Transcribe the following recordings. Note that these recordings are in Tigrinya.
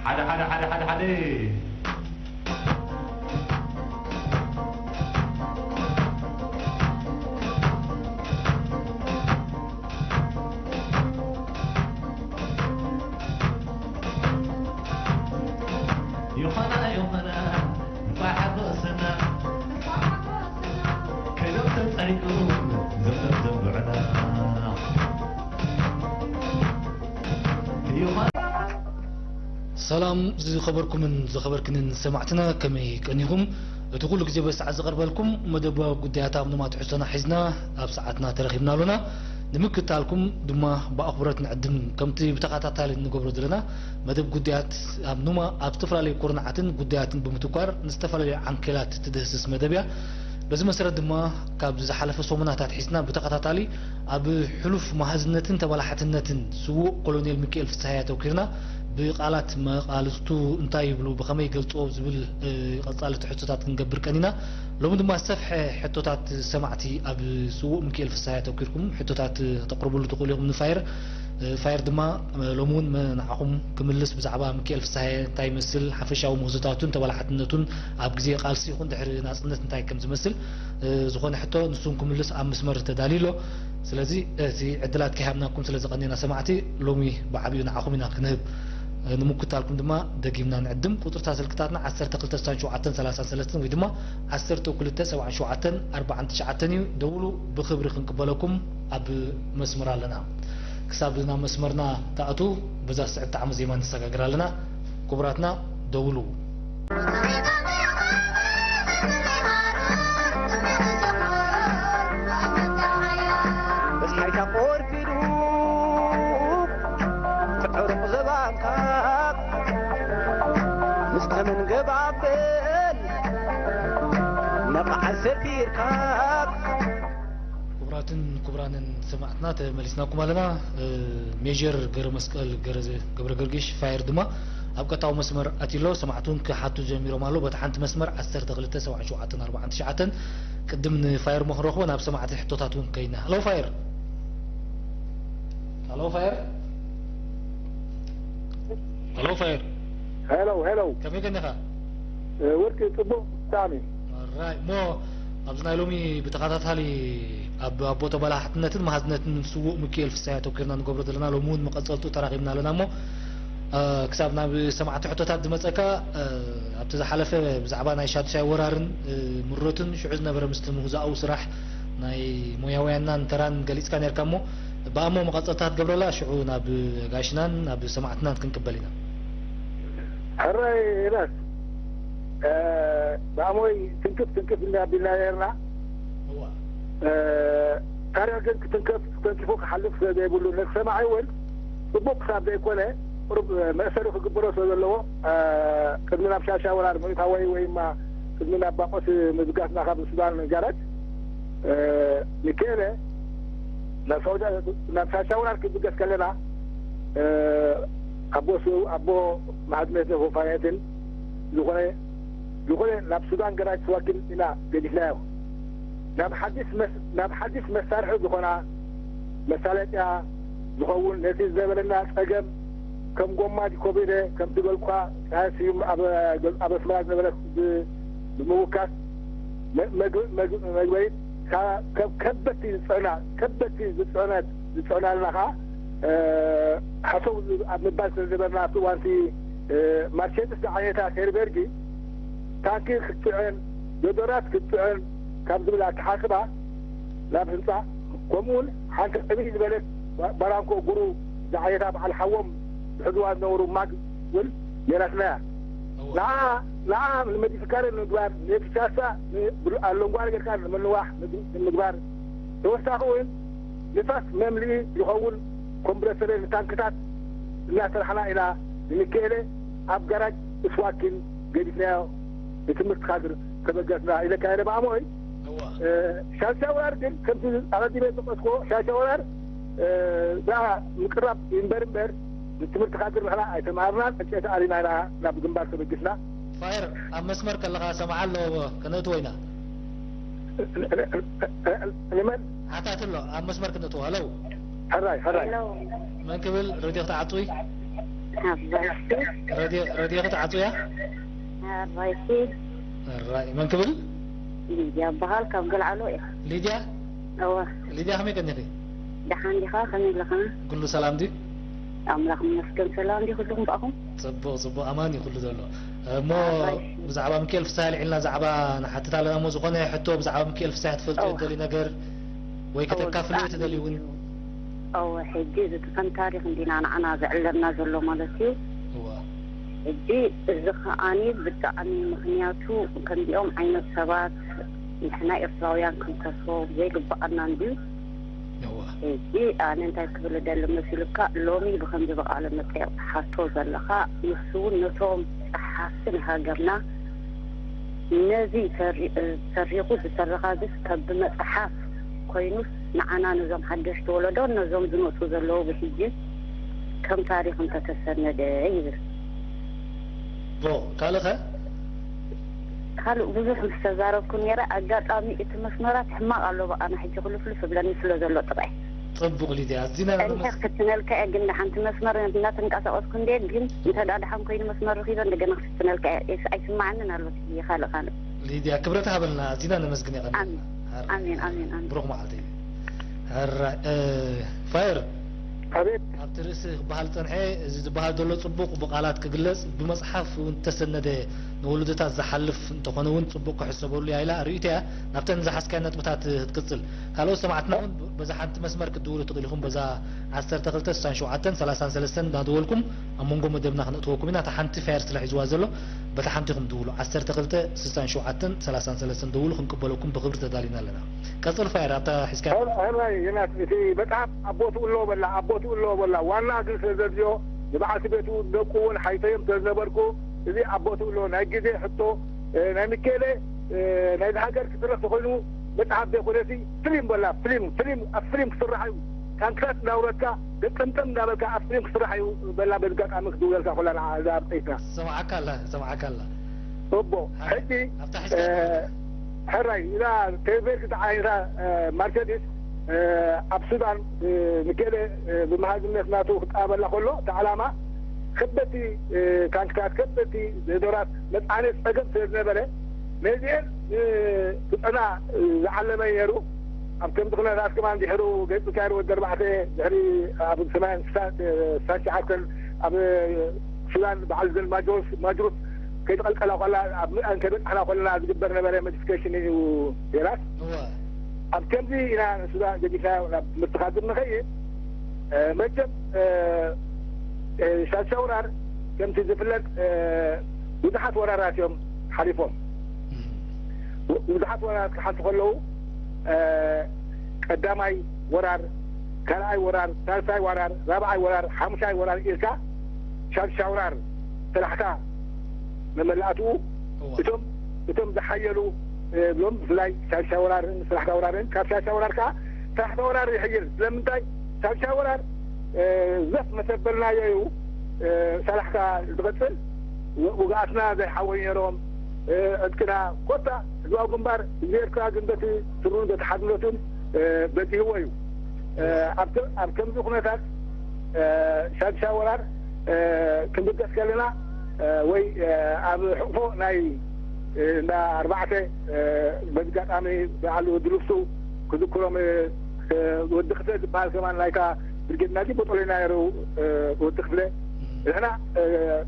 ሓደ ሓደ ሓደ ሓደ ሓደ። ይኾና ይኾና እንኳዕ ሓጎሰና። ከይዶም ተጸሪቁ ዘምዘም ዘንብዑና። ይኾና። ሰላም ዝኸበርኩምን ዝኸበርክንን ሰማዕትና፣ ከመይ ቀኒኹም? እቲ ኩሉ ግዜ በዚ ሰዓት ዝቐርበልኩም መደባዊ ጉዳያት ኣብ ንማ ትሕዝቶና ሒዝና ኣብ ሰዓትና ተረኺብና ኣሎና። ንምክትታልኩም ድማ ብኣኽብሮት ንዕድም። ከምቲ ብተኸታታሊ እንገብሮ ዘለና መደብ ጉዳያት ኣብ ኑማ ኣብ ዝተፈላለዩ ኩርናዓትን ጉዳያትን ብምትኳር ንዝተፈላለዩ ዓንኬላት ትድህስስ መደብ እያ። በዚ መሰረት ድማ ካብ ዝሓለፈ ሰሙናት ኣትሒዝና ብተኸታታሊ ኣብ ሕሉፍ መሃዝነትን ተበላሓትነትን ስዉእ ኮሎኔል ሚካኤል ፍስሃየ ኣተኲርና ብቃላት መቓልስቱ እንታይ ይብሉ፣ ብኸመይ ይገልጽዎ ዝብል፣ እ፣ ቀጻሊ ትሕዝቶታት ክንገብር ቀኒና። ሎሚ ድማ ዝሰፍሐ ሕቶታት ሰማዕቲ ኣብ ስዉእ ሚካኤል ፍስሃየ ኣተኲርኩም ሕቶታት ከተቕርብሉ ትኽእሉ ኢኹም ንፋየር። እ፣ ፋየር ድማ፣ እ፣ ሎሚ እውን መ-፣ ንዓኹም ክምልስ ብዛዕባ ሚካኤል ፍስሃየ እንታይ ይመስል፣ ሓፈሻዊ ምህዞታቱን ተበላሓትነቱን ኣብ ግዜ ቃልሲ ይኹን ድሕሪ ናጽነት እንታይ ከም ዝመስል፣ እ፣ ዝኾነ ሕቶ ንሱ እውን ክምልስ ኣብ መስመር ተዳልዩ ኣሎ። ስለዚ እቲ ዕድላት ከይሃብናኩም ስለ ዝቐንየና ሰማዕቲ፣ ሎሚ ብዓቢኡ ንዓኹም ኢና ክንህብ። እ፣ ንምክትታልኩም ድማ ደጊምና ንዕድም። ቁጽርታት ስልክታትና ዓሰርተ ክልተ ስሳን ሸውዓተን ሰላሳን ሰለስተን ወይ ድማ ዓሰርተ ክልተ ሰብዓን ሸውዓተን ኣርባዓን ትሽዓተን እዩ። ደውሉ፣ ብኽብሪ ክንቅበለኩም ኣብ መስመር ኣለና። ክሳብ ናብ መስመርና ትኣትዉ በዛ ስዕብቲ ጣዕመ ዜማ ንሰጋገር ኣለና። ክቡራትና፣ ደውሉ። በዝሓይካ ቆርፊዱ ክዕሩቕ ዘባንካ ምስ ተመን ገባበል ነቕዓል ሰፊርካ። ክቡራትን ክቡራንን ሰማዕትና፣ ተመሊስናኩም ኣለና። እ፣ ሜጀር ገረመስቀል ገረዘ-፣ ገብረ ገርጊሽ ፋየር ድማ ኣብ ቀጥታዊ መስመር ኣትዩ ኣሎ። ሰማዕቲ እውን ክሓቱ ጀሚሮም ኣለዉ። በታ ሓንቲ መስመር ዓሰርተ ክልተ ሰብዓን ሸውዓተን ኣርባዓን ትሽዓተን። ቅድም ንፋየር እሞ ክንረኽቦ ናብ ሰማዕቲ ሕቶታት እውን ከይድና። ሃሎ ፋየር። ሃሎ ፋየር። ሃሎ ፋየር። ሄሎ፣ ሄሎ። ከመይ ቀኒኻ? እ፣ ወርቂ፣ ጽቡቕ ብጣዕሚ። ኦራይ፣ እሞ ኣብዚ ናይ ሎሚ ብተኸታታሊ ኣብ ኣቦ ተበላሓትነትን መሃዝነትን ስዉእ ሚኪኤል ፍስሃየ ኣተኲርና ንገብሮ ዘለና፣ ሎሚ እውን መቐጸልቱ ተራኺብና ኣለና። እሞ፣ እ፣ ክሳብ ናብ ሰማዕቲ ሕቶታት ዝመጸካ፣ እ፣ ኣብቲ ዝሓለፈ ብዛዕባ ናይ ሻዱሻይ ወራርን፣ እ፣ ምረቱን ሽዑ ዝነበረ ምስቲ ምህዞኣዊ ስራሕ ናይ ሞያውያንናን ተራን ገሊጽካ ነርካ። እሞ ብኣሞ መቐጸልታ ክትገብረላ ሽዑ ናብ ጋሽናን ናብ ሰማዕትናን ክንቅበል ኢና። ሕራይ ኤልያስ፣ እ፣ ብኣሞይ ትንክፍ ትንክፍ እንዳ ኣቢልና ነርና። እዋ። እ፣ ታሪኽ ግን ክትንከፍ ተንኪፉ ክሓልፍ ስለ ዘይብሉ፣ ነቲ ሰማዒ እውን ጽቡቕ ክሳብ ዘይኮነ፣ ቁሩብ መእሰሪ ክግበሮ ስለ ዘለዎ፣ እ፣ ቅድሚ ናብ ሻሻ ወራር ምእታወይ ወይ እማ ቅድሚ ናብ ባቆስ ምብጋስና ካብ ሱዳን ጋራት፣ እ፣ ሚካኤለ ናብ ሳውዲ፣ ናብ ሻሻ ወራር ክብገስ ከለና፣ እ፣ ኣቦ ሱ-፣ ኣቦ መሃዝነት ሆፋየትን ዝኾነ፣ ዝኾነ ናብ ሱዳን ገራጅ ስዋኪን ኢና ገዲፍናዮ። ናብ ሓድሽ መስ-፣ ናብ ሓድሽ መሳርሒ ዝኾና መሳለጥያ ዝኸውን ነቲ ዝነበረና ጸገም ከም ጎማ ዲኮቢረ፣ ከም ዝበልኳ፣ ጸሃየ ስዩም ኣብ፣ ኣብ ኣስመራ ዝነበረ ብ-፣ ብምውካስ መ-፣ መግ-፣ መግ-፣ መግበሪት ከ-፣ ከ-፣ ከበድቲ ዝጽዕና፣ ከበድቲ ዝጽዕነት፣ ዝጽዕናልና ከኣ፣ እ፣ ሓሰው ኣብ ምባል ስለ ዝነበርና ኣብቲ እዋንቲ፣ እ፣ ማርቸዲስ ዝዓይነታ ሄርቤርጊ ታንኪ ክትጽዕን፣ ዶዶራት ክትጽዕን ካብ ዝብል ኣተሓስባ ናብ ህንጻ፣ ከምኡውን ሓንቲ ዕብይ ዝበለት ባ-፣ ባራንኮ ጉሩ ዝዓይነታ በዓል ሓዎም ዝሕዝዋ ዝነበሩ ማግ እውን ነይራትና እያ። እወ። ንዓ፣ ንዓ ንመዲፊካረ ንምግባር፣ ነቲ ሻሳ ን-፣ ብሉ-፣ ኣለንጓሪ ጌርካ ንምንዋሕ ንምግ-፣ ንምግባር፣ ተወሳኺ እውን ንፋስ መምልኢ ዝኸውን ኮምፕረሰረ ንታንክታት እናሰራሕና ኢና። ንሚካኤለ ኣብ ጋራጅ እስዋኪን ገዲፍናዮ፣ ንትምህርቲ ካድር ተበገስና ኢለካ እየ በኣሞይ። እዋ። እ፣ ሻሻ ወራር ግን ከምቲ ኣቐዲመ ዝጠቀስኩዎ ሻሻ ወራር፣ እ፣ እዛ ምቅራብ ይንበር እምበር ንትምህርቲ ካድር ንሕና ኣይተምሃርናን፣ ዕንጨይቲ ኣሊና ኢና ናብ ግንባር ተበጊስና። ፋየር፣ ኣብ መስመር ከለኻ ሰምዓ ኣለዎ፣ ከነእትዎ ኢና። ንመን? ሓታት ኣሎ፣ ኣብ መስመር ክነእትዎ። ሃለው። ሕራይ፣ ሕራይ። መን ክብል ሬድዮ ክትዓጽዊ? ኣባይቲ። ረድዮ ረድዮ ክትዓጽውያ? ኣባይቲ። ራይ መን ክብል? ሊድያ በሃል ካብ ገልዓሎ እየ። ሊድያ? እወ። ሊድያ ከመይ ቀኒኺ? ደሓን ዲኻ? ከመይ ኣለኻ? ኩሉ ሰላም ድዩ? ኣምላኽ ይመስገን ሰላም ድዩ ኩልኹም ብኣኹም? ጽቡቕ ጽቡቕ ኣማን እዩ ኩሉ ዘሎ። እሞ ኣባይቲ። ብዛዕባ ሚካኤል ፍስሃ ኣልዒልና ዛዕባ ንሓትት ኣለና እሞ ዝኾነ ሕቶ ብዛዕባ ሚካኤል ፍስሃ ትፈልጥዮ እወ። ትደልዩ ነገር ወይ እወ፣ ከተካፍልዮ ብጣዕሚ ትደልዩ እውን? እዩ። እወ፣ ሕጂ እዚ ከም ታሪኽ እንዲና ንዓና ዘዕለልና ዘሎ ማለት እዩ። እወ። ሕጂ እዚ ከኣኒ ብጣዕሚ ምኽንያቱ ከምዚኦም ዓይነት ሰባት ንሕና ኤርትራውያን ክንከሶም ዘይግብኣና እንድዩ። እወ። ሕጂ ኣነ እንታይ ክብል እደሊ መሲሉካ፣ ሎሚ ብኸምዚ ብቃለ መጠየቕ ትሓቶ ዘለኻ፣ ንሱ እውን ነቶም ጸሓፍቲ ናይ ሃገርና ነዚ ሰሪ-፣ ሰሪቑ ዝተረኻግስ ካብ ብመጽሓፍ ኮይኑስ ንዓና ነዞም ሓደሽቲ ወለዶ ነዞም ዝመጹ ዘለዉ ብሕጂ ከም ታሪኽ እንተተሰነደ ይብል። ዎ፣ ካልእ ኸ? ካልእ ብዙሕ ምስ ተዛረብኩ ነይረ። ኣጋጣሚ እቲ መስመራት ሕማቕ ኣሎ ብኣና ሕጂ ክልፍልፍ እብለኒ ስለ ዘሎ ጥራይ። ጽቡቕ ሊድያ፣ ኣዚና ጸኒሐ ነመስ- ክፍትነልካ እየ፣ ግን ደሓንቲ መስመር እናተንቀሳቐስኩ እንድየ፣ ግን እንተ ደኣ ደሓን ኮይኑ መስመር ረኺበ እንደገና ክፍትነልካ እየ። እስ-፣ ኣይስማዓንን ኣሎ እቲ ካልእ ካልእ። ሊድያ፣ ክብረት ሃበልና፣ ኣዚና ነመስግን የቐንየልና። ኣሜን። ኣሜን፣ ኣሜን፣ ኣሜን። ብሩኽ መዓልቲ። ሕራይ፣ እ፣ ፋየር። ኣቤት። ኣብቲ ርእሲ ክበሃል ጸንሐ፣ እዚ ዝበሃል ዘሎ ጽቡቕ ብቓላት ክግለጽ፣ ብመጽሓፍ እውን እተሰነደ ንወለዶታት ዝሓልፍ እንተኾነ እውን ጽቡቕ ክሕሰበሉ እያ ኢላ ርእይቶ እያ። ናብተን ዝሓዝካየን ነጥብታት ክትቅጽል። ካልኦት ሰማዕትና እውን በዛ ሓንቲ መስመር ክትድውሉ ትኽእሉ ኢኹም። በዛ ዓሰርተ ክልተ ስሳን ሸውዓተን ሰላሳን ሰለስተን እናደወልኩም ኣብ መንጎ መደብና ክነእትወኩም ኢና። እታ ሓንቲ ፋየር ስለ ሒዝዋ ዘሎ፣ በታ ሓንቲ ኢኹም ድውሉ። ዓሰርተ ክልተ ስሳን ሸውዓተን ሰላሳን ሰለስተን ደውሉ፣ ክንቅበለኩም ብኽብሪ ተዳሊና ኣለና። ቀጽል ፋየር፣ ኣብታ ሒዝካ። ሕራይ ዮናስ፣ እቲ መጽሓፍ ኣብ ቦትኡ ኣለዎ በላ፣ ኣብ ቦትኡ ኣለዎ በላ። ዋና ግን ስለ ዘድልዮ ንበዓልቲ ቤቱ፣ ደቁ እውን ሓይተዮም ስለ ዝነበርኩ፣ እዚ ኣብ ቦትኡ ኣለዎ። ናይ ግዜ ሕቶ፣ እ፣ ናይ ሚካኤለ፣ እ፣ ናይዚ ሃገር ክትረፍ ተኾይኑ መጽሓፍ ዘይኮነሲ ፊልም በላ፣ ፊልም፣ ፊልም፣ ኣብ ፊልም ክስራሕ እዩ። ታንክታት እናውረድካ፣ ገጠምጠም እናበልካ ኣብ ፊልም ክስራሕ እዩ በላ። በዚ ኣጋጣሚ ክድውለልካ ኮላ ንዓ እዛ ኣብ ጠይትና። ሰማዓካ ኣላ፣ ሰማዓካ ኣላ። እቦ፣ ሓ-፣ ሕጂ፣ ኣብታ ሒዝካ እ፣ ሕራይ፣ እዛ ቴቬክ ዝዓይነታ፣ እ፣ ማርቸዲስ፣ እ፣ ኣብ ሱዳን፣ እ፣ ንኬለ፣ እ፣ ብመሃዝነት ናቱ ክጠባበላ ከሎ፣ እቲ ዓላማ ከበድቲ፣ እ፣ ታንክታት፣ ከበድቲ ዶራት መጽዓኒ ጸገም ስለ ዝነበረ፣ ነዚአን፣ እ፣ ክጸና፣ እ፣ ዝዓለመ ነይሩ። ኣብ ከምዚ ኩነታት ከማን ድሕሩ ገጽ ሚካኤል ወዲ ኣርባዕተ ድሕሪ ኣብ ሰማንያን ስሳን፣ እ፣ ስሳን ሸዓተን ኣብ ሱዳን በዓል ዘን ማጆስ-፣ ማጅሩስ ከይተቐልቀላ ከላ፣ ኣብ ምእን ከይበጻሕና ከለና ዝግበር ነበረ ሞዲፊኬሽን እዩ ዮናስ። እወ። ኣብ ከምዚ ኢና ንሱዳን ገዲፍና ናብ ትምህርቲ ካድር ንኸይድ። እ፣ መቸም፣ እ፣ እ፣ ሻሻውራር ከምቲ ዝፍለጥ፣ እ፣ ብዙሓት ወራራት እዮም ሓሊፎም። እም። ው-፣ ብዙሓት ወራራት ክሓልፉ ከለዉ፣ እ፣ ቀዳማይ ወራር፣ ካልኣይ ወራር፣ ሳልሳይ ወራር፣ ራብዓይ ወራር፣ ሓሙሻይ ወራር ኢልካ ሻሻውራር ሰላሕታ መመላእትኡ እዋ። እቶም፣ እቶም ዝሓየሉ፣ እ፣ ብሎም ብፍላይ ሻሻ ወራርን ስራሕታ ወራርን፣ ካብ ሻሻ ወራር ከኣ ስራሕታ ወራር ይሕይል። ስለምንታይ? ሻሻ ወራር፣ እ፣ ዘፍ መሰበልናዮ እዩ፣ እ፣ ሰላሕታ ዝቐጽል። ው-፣ ውግኣትና ዘይሓወዩ ነይሮም። እ፣ ዕጥቅና ኮታ ህዝባዊ ግንባር ህዝቢ ኤርትራ ግን በቲ ስሩን በቲ ሓድነቱን፣ እ፣ በዲህዎ እዩ። እ፣ ኣብ ከ-፣ ኣብ ከምዚ ኩነታት፣ እ፣ ሻሻ ወራር፣ እ፣ ክንብገስ ከለና፣ እ፣ ወይ፣ እ፣ ኣብ ሕቕፎ ናይ፣ እ፣ እንዳ ኣርባዕተ፣ እ፣ በዚ ኣጋጣሚ በዓል ወዲ ልብሱ ክዝክሮም፣ እ፣ እ፣ ወዲ ክፍለ ዝበሃል ከማን ናይታ ብርጌድ ናዚ ቦጦሌና ነይሩ፣ እ፣ ወዲ ክፍለ። ንሕና፣ እ፣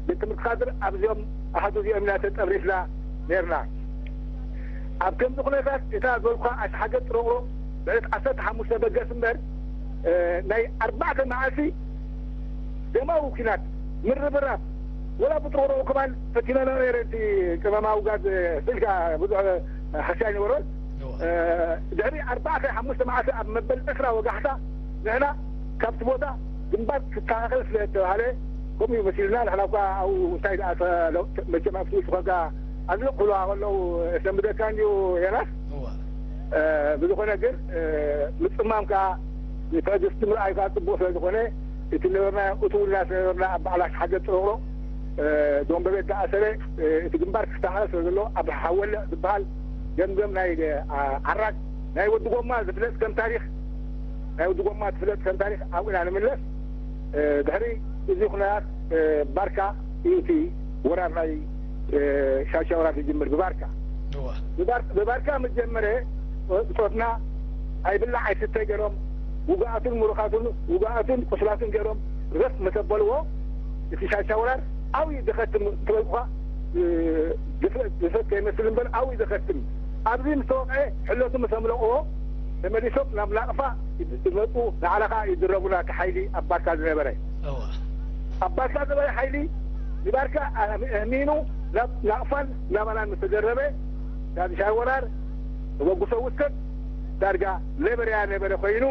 ቤት ትምህርቲ ካድር ኣብዚኦም ኣሃዱ እዚኦም ኢና ተጠብሪፍና ነይርና። ኣብ ከምዚ ኩነታት እታ ዝበልኩኻ ኣሽሓገት ጥሮቕሮ ብዕለት ዓሰርተ ሓሙሽተ በገስ እምበር፣ እ፣ ናይ ኣርባዕተ መዓልቲ ደማዊ ኲናት ምርብራብ፣ ወላ ብጥሮቕሮ ከማን ፈቲነና ነይረ፣ እቲ ቅመማዊ ጋዝ ስልካ ብዙሕ ሓሻይ ነበሮን። እዋ። እ፣ ድሕሪ ኣርባዕተ ሓሙሽተ መዓልቲ ኣብ መበል ዕስራ ወጋሕታ ንሕና ካብቲ ቦታ ግንባር ክተኻኸል ስለ ዝተባህለ፣ ከምኡ እዩ መሲሉና። ንሕና እኳ ኣብኡ እንታይ ደኣ ተለው-፣ መቸም ኣብቲ ውሽጢ ኮንካ ኣዝለቕ ክብሉኻ ከለዉ የሰንብደካ እንድዩ ዮናስ። እዋ። እ፣ ብዝኾነ ግን፣ እ፣ ምጽማም ከኣ ንትዕግስቲ ምርኣይ ከኣ ጽቡቕ ስለ ዝኾነ፣ እቲ ነበርና እትውልና ስለ ነበርና ኣብ በዓል ኣሽሓገት ጥሮቕሮ፣ እ፣ ዶምበቤት ዝኣሰረ፣ እ፣ እቲ ግንባር ክስተኻኸል ስለ ዘሎ ኣብ ሓወልዕ ዝበሃል ገምገም ናይ፣ እ፣ ዓ-፣ ዓራግ ናይ ወዲ ጎማ ዝፍለጥ ከም ታሪኽ፣ ናይ ወዲ ጎማ ዝፍለጥ ከም ታሪኽ ኣብኡ ኢና ንምለስ። እ፣ ድሕሪ እዚ ኩነታት ባርካ እዩ እቲ ወራር ናይ ሻሻ ወራር ዝጅምር ብባርካ። ብባርካ መጀመረ ብፆትና ኣይብላዕ ኣይስተ ገይሮም፣ ውጉኣትን ምሩኻትን ውጉኣትን ቁስላትን ገይሮም ረፍ መሰበልዎ። እቲ ሻሻ ወራር ዓብዪ ዘኸትም ትበልኩኻ ዝፈት ከይመስል እምበር ዓብዪ ዘኸትም ኣብዚ ምስ ተወቕዐ ሕለቱ ምስ ኣምለቕዎ ተመሊሶም ናብ ናቕፋ ይመፁ። ንዓና ከዓ ይድረቡና። እቲ ሓይሊ ኣብ ባርካ ዝነበረ ኣብ ባርካ ዝበረ ሓይሊ ንባርካ ኣህሚኑ ናብ ናቕፋን ናባናን ምስ ተደረበ ሻሻ ወራር ተበጉሶ ውስከት ዳርጋ ነበረያ ነበረ ኮይኑ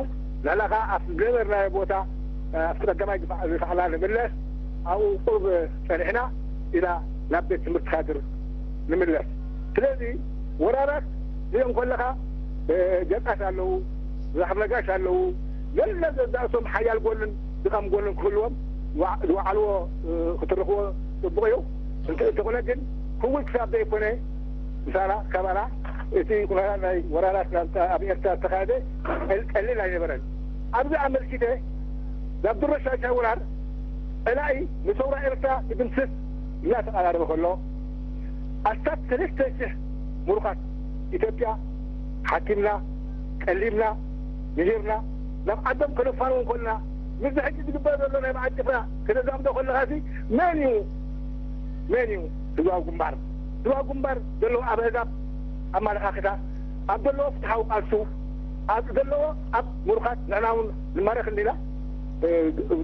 ንሕና ከዓ ኣብ ዝነበርናዮ ቦታ ኣብቲ ቀዳማይ ድፋዕና ንምለስ ኣብኡ ቁሩብ ፀኒሕና ኢና ናብ ቤት ትምህርቲ ካድር ንምለስ። ስለዚ ወራራት እዚኦም ከለኻ ጀቃሽ ኣለዉ፣ ዛሕፍ ነጋሽ ኣለዉ። ገለ ዘዳእሶም ሓያል ጎንን ድኻም ጎንን ክህልዎም ዝወዓልዎ ክትርኽቦ ፅቡቕ እዩ። እንተኾነ ግን ክውል ክሳብ ዘይኮነ ምሳና ካባና እቲ ኩነታት ናይ ወራራት ኣብ ኤርትራ ዝተኻየደ ቀሊል ኣይነበረን። ኣብዚ ኣመልኪተ ናብ ድሮ ሻሻ ወራር ጸላኢ ንሰውራ ኤርትራ ክድምስስ እናተቐራረበ ከሎ ኣስታት ሰለስተ ሽሕ ምሩኻት ኢትዮጵያ ሓኪምና፣ ቀሊብና፣ ምሂርና፣ ናብ ዓዶም ከነፋንዎም ከለና ምስዚ ሕጂ ዝግበር ዘሎ ናይ በዓል ጭፍራ ከተዛምዶ ከለኻሲ መን እዩ መን እዩ ህዝባዊ ግንባር? ህዝባዊ ግንባር ዘለዎ ኣብ ኣህዛብ ኣመለኻኽታ ኣብ ዘለዎ ፍትሓዊ ቃልሱ ኣብ ዘለዎ ኣብ ምሩኻት ንሕና እውን ንማረኽ እንዲና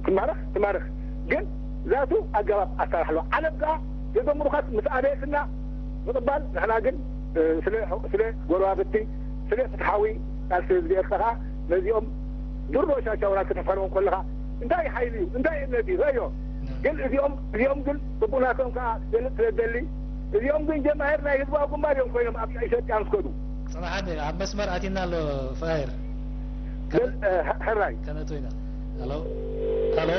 ትማረኽ ትማረኽ ግን ዛቱ ኣገባብ ኣሰራርሓ ኣለዎ። ዓለም ከዓ ነዞም ምሩኻት ምስ ኣበየትና ምቕባል ንሕና ግን ስለ ጎረባብቲ ስለ ፍትሓዊ ቃልሲ ህዝቢ ኤርትራ ከዓ ነዚኦም ድሮ ሻሻውራ ከተፋንዎም ከለኻ እንታይ ሓይሊ እዩ እንታይ እምነት እዩ ረእዮ ግን እዚኦም እዚኦም ግን ጽቡናቶም ከዓ ገልጽ ስለ ደሊ እዚኦም ግን ጀማሄር ናይ ህዝባዊ ግንባር እዮም ኮይኖም ኣብ ኢትዮጵያ ምስ ከዱ። ጽናሓኒ ኣብ መስመር ኣቲና ኣሎ ፋየር። ሕራይ ከነቶ ኢና። ሃሎ ሃሎ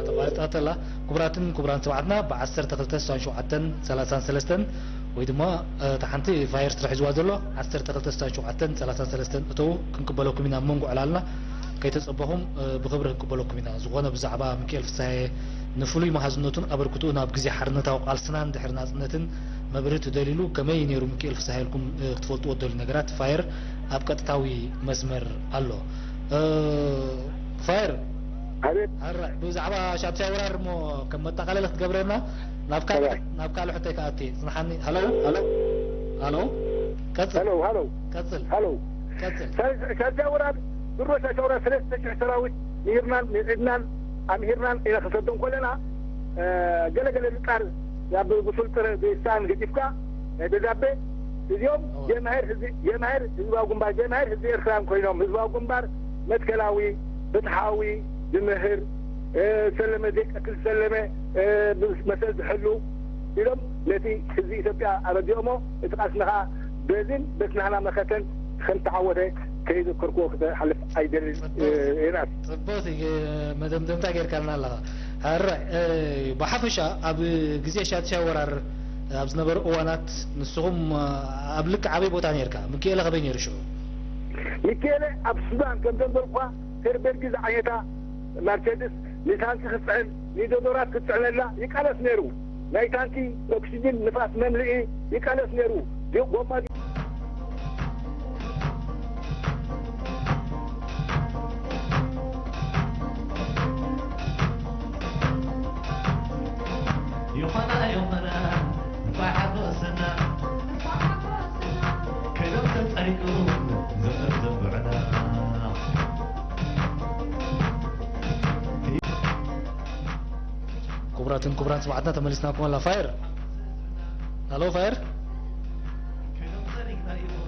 ተቋሪጻ ተላ። ክቡራትን ክቡራን ሰማዕትና ብ ዓሰርተ ክልተ ስሳን ሸውዓተን ሰላሳን ሰለስተን ወይ ድማ እታ ሓንቲ ፋየር ስራሕ ሒዝዋ ዘሎ ዓሰርተ ክልተ ስሳን ሸውዓተን ሰላሳን ሰለስተን እተዉ ክንቅበለኩም ኢና ኣብ መንጎ ዕላልና ከይተጸበኹም ብኽብሪ ክንቅበለኩም ኢና። ዝኾነ ብዛዕባ ሚካኤል ፍስሃየ ንፍሉይ መሃዝነቱን ኣበርክትኡን ኣብ ግዜ ሓርነታዊ ቃልስናን ድሕሪ ናጽነትን መብርሂ ትደልይሉ ከመይ ነይሩ ሚካኤል ፍስሃየ ኢልኩም ክትፈልጥዎ ትደልዩ ነገራት ፋየር ኣብ ቀጥታዊ መስመር ኣሎ። ፋየር ኣቤት። ኣራይ ብዛዕባ ሻድሻይ ወራር እሞ ከም መጠቃለሊ ክትገብረና ናብ ካልእ ናብ ካልእ ሕቶይ ክኣቲ ጽንሓኒ። ሃሎ ሃሎ ሃሎ ቀጽል ሃሎ ሃሎ ቀጽል ሃሎ ቀጽል ሻድሻይ ወራር ድሮ ሻሻውራ ሰለስተ ሽሕ ሰራዊት ምሂርናን ምዒድናን ኣምሂርናን ኢና ክንሰዶም ከለና ገለገለ ምጣር ናብ ብሱል ጥረ ዘይሳን ገዲፍካ ናይ በዛበ እዚኦም ጀማሄር ህዝቢ ጀማሄር ህዝባዊ ግንባር ጀማሄር ህዝቢ ኤርትራን ኮይኖም ህዝባዊ ግንባር መትከላዊ ፍትሓዊ ዝምህር ሰለመ ዘይቀትል ሰለመ መሰል ዝሕሉ ኢሎም ነቲ ህዝቢ ኢትዮጵያ ኣረዲኦሞ እቲ ቃልስና ከዓ በዝን በትናህና መኸተን ከም ተዓወተ ከይዘከርክዎ ክተሓልፍ ኣይደልን። ጽቡቅ ዮናስ። ጽቡቅ መደምደምታ ጌርካልና ኣለኻ። ሕራይ ብሓፈሻ ኣብ ግዜ ሻድሻይ ወራር ኣብ ዝነበሩ እዋናት ንስኹም ኣብ ልክዕ ኣበይ ቦታ ኔርካ? ሚኪኤለ ከበይ ኔሩ ሽዑ? ሚኪኤለ ኣብ ሱዳን ከም ዘንበርኳ ቴርቤርጊ ዝዓይነታ መርቸድስ ንታንኪ ክትጽዕን ንዶዶራት ክትጽዕነላ ይቃለስ ነይሩ። ናይ ታንኪ ኦክሲጅን ንፋስ መምልኢ ይቃለስ ነይሩ። ዲ- ጎማ ዲ- ይኾና ይኾና እንኳይ ሓጎሰና ከይዶም ተጸሪቁ ዘመድ ዘንብዑና ክቡራትን ክቡራን ሰማዕትና ተመሊስናኩም ኣላ ፋየር። ሃሎ ፋየር።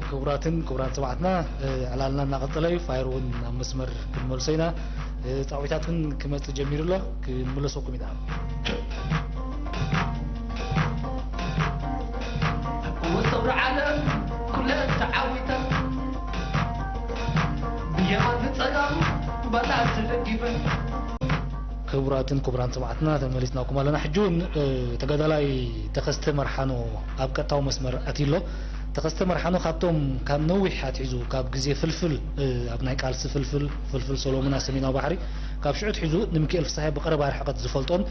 ክቡራትን ክቡራን ሰማዕትና ዕላልና እናቐጸለ እዩ። ፋየር እውን ኣብ መስመር ክንመልሶ ኢና። ጻዊታት እውን ክመጽእ ጀሚሩ ኣሎ። ክንምለሰኩም ኢና። እወ ሰውራ ዓለም ኩለን ተዓዊተን ብየማን ብጸጋም ባላት ተደጊፈን። ክቡራትን ክቡራን ሰማዕትና ተመሊስናኩም ኣለና። ሕጂ እውን ተጋዳላይ ተኸስተ መርሓኖ ኣብ ቀጥታዊ መስመር ኣትዩ ኣሎ። ተኸስተ መርሓኖ ካብቶም ካብ ነዊሕ ኣትሒዙ ካብ ግዜ ፍልፍል ኣብ ናይ ቃልሲ ፍልፍል ፍልፍል ሰሎሙን ኣብ ሰሜናዊ ባሕሪ ካብ ሽዑ ኣትሒዙ ንሚካኤል ፍስሃየ ብቐረባ ርሕቀት ዝፈልጦን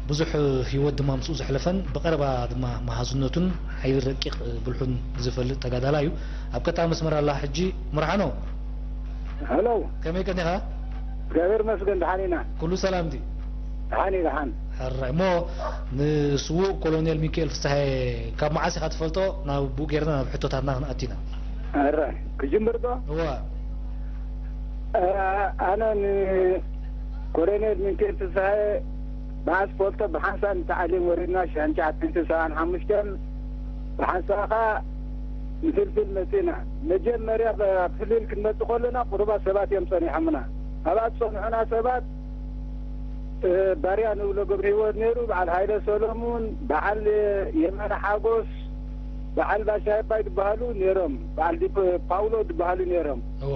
ብዙሕ ህይወት ድማ ምስኡ ዘሕለፈን ብቐረባ ድማ መሃዝነቱን ሓይሊ ረቂቕ ብልሑን ዝፈልጥ ተጋዳላይ እዩ። ኣብ ቀጥታ መስመር ኣላ ሕጂ። መርሓኖ፣ ሄሎ። ከመይ ቀኒኻ? እግዚኣብሔር ይመስገን፣ ደሓን ኢና። ኩሉ ሰላም ድዩ? ደሓን እዩ፣ ደሓን። ሕራይ። እሞ ንስዉእ ኮሎኔል ሚካኤል ፍስሃየ ካብ መዓስ ኢኻ ትፈልጦ? ናብ ብኡ ጌርና ናብ ሕቶታትና ክንኣቱ ኢና። ሕራይ። ክጅምር ዶ? እዋ። እ፣ ኣነ ንኮሎኔል ሚካኤል ፍስሃየ ብሓንሳ ፈልጦ፣ ብሓንሳ ንተዓሊም ወሪድና ሽሕን ትሽዓተ ሚእትን ሰብዓን ሓሙሽተን፣ ብሓንሳ ኸኣ ንፍልፍል መጺእና። መጀመርያ ብ-፣ ኣብ ፍልፍል ክንመጽእ ከለና ቁሩባት ሰባት እዮም ጸኒሖምና። ኣብኣ ዝጸንሑና ሰባት፣ እ፣ ባርያ ንብሎ ገብረሂወት ነይሩ፣ በዓል ሃይለ ሰሎሙን፣ በዓል የማነ ሓጎስ፣ በዓል ባሻ ኣባይ ዝበሃሉ ነይሮም፣ በዓል ዲፕ-፣ ፓውሎ ዝበሃሉ ነይሮም። እዋ።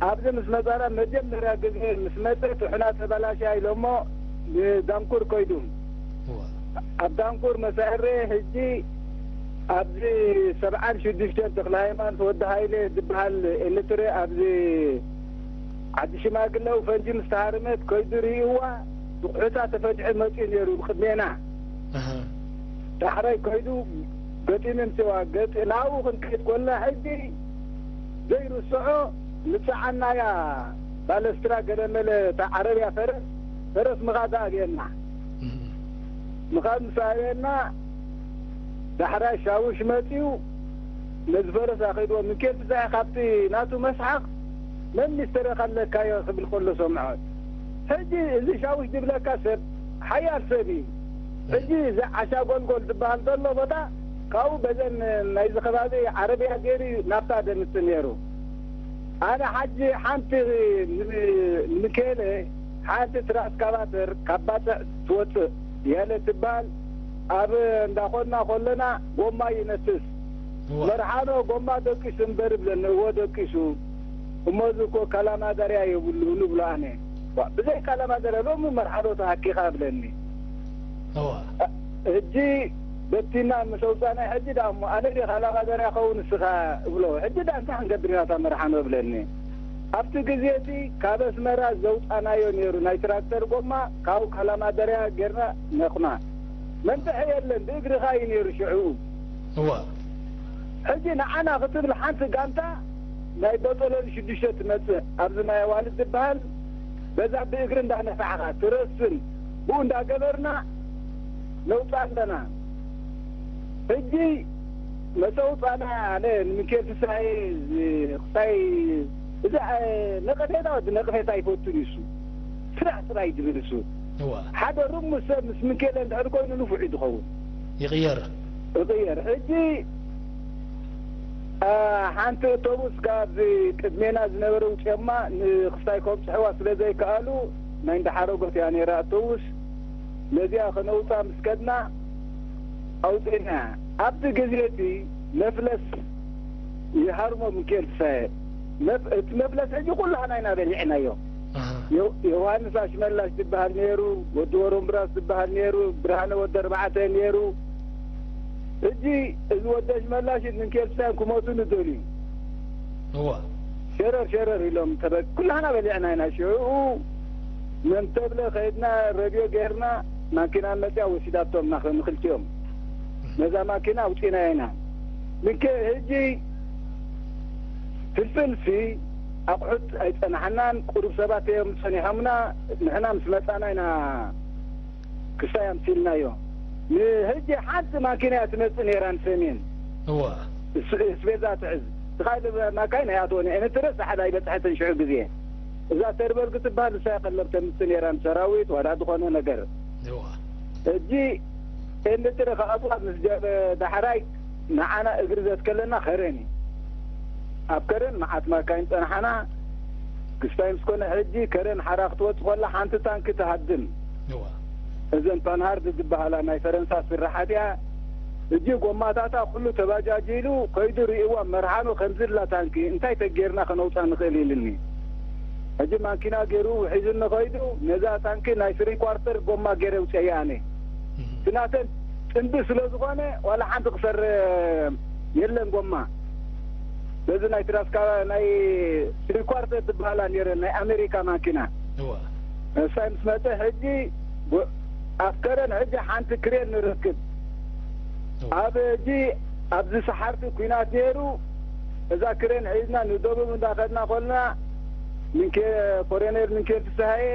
ኣብዚ ምስ መጻና መጀመርያ ግዜ ምስ መጸ፣ ትሑና ተበላሽያ ኢሎሞ ንዳንኩር ከይዱ። እዋ። ኣብ ዳንኩር መሳዕሬ ሕጂ ኣብዚ ሰብዓን ሽዱሽተን ተኽለ ሃይማኖት ወዲ ሃይለ ዝበሃል ኤርትራ ኣብዚ ዓዲ ሽማግለ ፈንጂ ምስ ተሃርመት ከይዱ ርእይዋ፣ ብቑሑታ ተፈቲሑ መጺኡ ነይሩ ብቕድሜና። ኣሃ። ዳሕራይ ከይዱ ገጢሙ ምጽዋ፣ ገጢ-፣ ናብኡ ክንከይድ ኮልና ሕጂ ዘይርስዖ ምጽዓናያ ባለስትራ ገለመለ፣ እታ ዓረብያ ፈረስ፣ ፈረስ ምኻድ ኣኣብየና። እም። ምኻድ ምስ ኣበየና፣ ዳሕራይ ሻውሽ መጺኡ፣ ነዚ ፈረስ ኣኺድዎ፣ ሚካኤል ፍስሃየ ካብቲ ናቱ መስሓቕ፣ መን ሚስተረኻ ኣለካዮ ክብል ከሎ ሰምዖ። ሕጂ እዚ ሻውሽ ዝብለካ ሰብ ሓያል ሰብ እዩ። ሕጂ እዚ ዓሻ ጎልጎል ዝበሃል ዘሎ ቦታ፣ ካብኡ በዘን ናይዚ ከባቢ ዓረብያ ገይሩ እዩ ናፍታ ደምጽእ ነይሩ። ኣነ ሓጂ ሓንቲ ን-፣ ንምኬለ ሓንቲ ትራስካቫተር ካብ ባጽዕ ትወጽእ የለ ትበሃል። ኣብ እንዳኾንና ከለና ጎማ ይነፍስ። እዋ። መርሓኖ ጎማ ደቂሱ እምበር ይብለኒ። እዎ ደቂሱ። እሞ እዚ እኮ ካላማደርያ የብሉ ንብሎ ኣነ። ዋ፣ ብዘይ ካላማደርያ ሎሚ መርሓኖ ተሃኪኻ እብለኒ። እዋ። እ-፣ ሕጂ በቲና ምስ ኣውጻእና ሕጂ ደኣ እሞ ኣነ ድየ ካላማደርያ ኸውን ንስኻ እብሎ። ሕጂ ደኣ እንታይ ክንገብር ኢና እታ መርሓኖ እብለኒ። ኣብቲ ግዜ እቲ ካብ ኣስመራ ዘውጻናዮ ነይሩ ናይ ትራክተር ጎማ ካብኡ ካላማደርያ ጌርና ነኹና። መንጥሒ የለን፣ ብእግርኻ እዩ ነይሩ ሽዕኡ። እዋ። ሕጂ ንዓና ክትብል ሓንቲ ጋንታ ናይ በጦሎኒ ሽዱሽተ ትመጽእ፣ ኣብዚ ማይ ኣዋልድ ዝበሃል፣ በዛ ብእግሪ እንዳነፋሕኻ ትረስን ብኡ እንዳገበርና ነውጻ ኣለና። ሕጂ መሰውጻና ኣነ ንሚካኤል ፍስሃየ ዝ-፣ ክሳይ እዚ፣ እ፣ ነቐፌታ ወዲ ነቐፌታ ኣይፈቱን እዩ እሱ። ስራሕ ጥራይ ዝብል እሱ። እዋ። ሓደ ርሙስ ሰብ ምስ ሚካኤል እንድሕር ኮይኑ ንፉዕ እዩ ዝኸውን። ይቕየር። ይቕየር። ሕጂ፣ እ፣ ሓንቲ ኣውቶቡስ ካብዚ ቅድሜና ዝነበረ ውፅኦማ ንክስታይ ከብፅሕዋ ስለ ዘይከኣሉ ናይ እንዳሓረጎት እያ ነይራ ኣውቶቡስ። ነዚኣ ከነውፃ ምስ ከድና ኣውፂእና። ኣብቲ ግዜ እቲ መፍለስ ይሃርሞ ሚካኤል ፍስሃየ። መፍ-፣ እቲ መፍለስ ሕጂ ኩላህና ኢና በሊዕናዮ። ኣሃ። ዮ-፣ ዮሃንስ ኣሽመላሽ ዝበሃል ነይሩ፣ ወዲ ወሮምብራስ ዝበሃል ነይሩ፣ ብርሃነ ወዲ ኣርባዕተ ነይሩ። ሕጂ እዚ ወዲ ኣሽመላሽ ሚካኤል ፍስሃየን ክሞቱ ንደልዩ። እዋ። ሸረር ሸረር ኢሎም ተበ-፣ ኩላህና በሊዕና ኢና። ሽዑ መን ተብለ ከይድና ረድዮ ጌርና ማኪና መፅያ ወሲዳቶም ናኸ-፣ ንክልቲኦም። ነዛ ማኪና ኣውፂናያ ኢና። ምንከ-፣ ሕጂ ፍልፍልሲ ኣቑሑት ኣይፀናሕናን፣ ቁሩብ ሰባት እዮም ፀኒሖምና። ንሕና ምስ መፃና ኢና ክሳይ ኣምሲልናዮ። ንሕጂ ሓንቲ ማኪና እያ ትመፅእ ነይራ ንሰሜን። እዋ። እስ-፣ እስቤዛ ትሕዝ። ትኻል ማካይን ኣይኣትወን እየን። ትረስ ሓደ ኣይበፅሐትን ሽዑ ግዜ። እዛ ተርበልግ ትበሃል ንሳ እያ ቀለብ ተምፅእ ነይራ ንሰራዊት ዋላ ዝኾነ ነገር። እዋ። ሕጂ ኤንትረ ከኣትዋ ምስ ጀመ-፣ ዳሕራይ ንዓና እግሪ ዘትከለና ከረን እዩ። ኣብ ከረን መዓት ማካይን ጸንሓና። ክስታይ ምስ ኮነ ሕጂ ከረን ሓራ ክትወጽእ ከላ ሓንቲ ታንኪ ትሃድም። እዋ። እዘን ፓንሃርድ ዝበሃላ ናይ ፈረንሳ ስራሓት እያ። ሕጂ ጎማታታ ኩሉ ተባጃጂሉ ከይዱ ርእይዋ መርሓኑ ከምዚ ላ ታንኪ እንታይ ተጌርና ከነውጻ ንኽእል ኢልኒ። ሕጂ ማኪና ገይሩ ሒዙኒ ከይዱ ነዛ ታንኪ ናይ ስሪ ኳርተር ጎማ ገይረ ውጽአያ ኣነ። እም። እቲ ናተን ጥንቢ ስለ ዝኾነ ዋላ ሓንቲ ክሰርሕ የለን ጎማ። በዚ ናይ ትራስካ ናይ ስሪ ኳርተር ዝበሃላ ነይረን ናይ ኣሜሪካ ማኪና። እዋ። ንሳይ ምስ መጸ ሕጂ ጎ-፣ ኣብ ከረን ሕጂ ሓንቲ ክሬን ንረክብ። ኣብ ሕጂ ኣብዚ ሰሓርቲ ኲናት ነይሩ። እዛ ክሬን ሒዝና ንደቡብ እንዳኸድና ኮልና፣ ምንኬ-፣ ኮሎኔል ምንኬል ፍስሃየ፣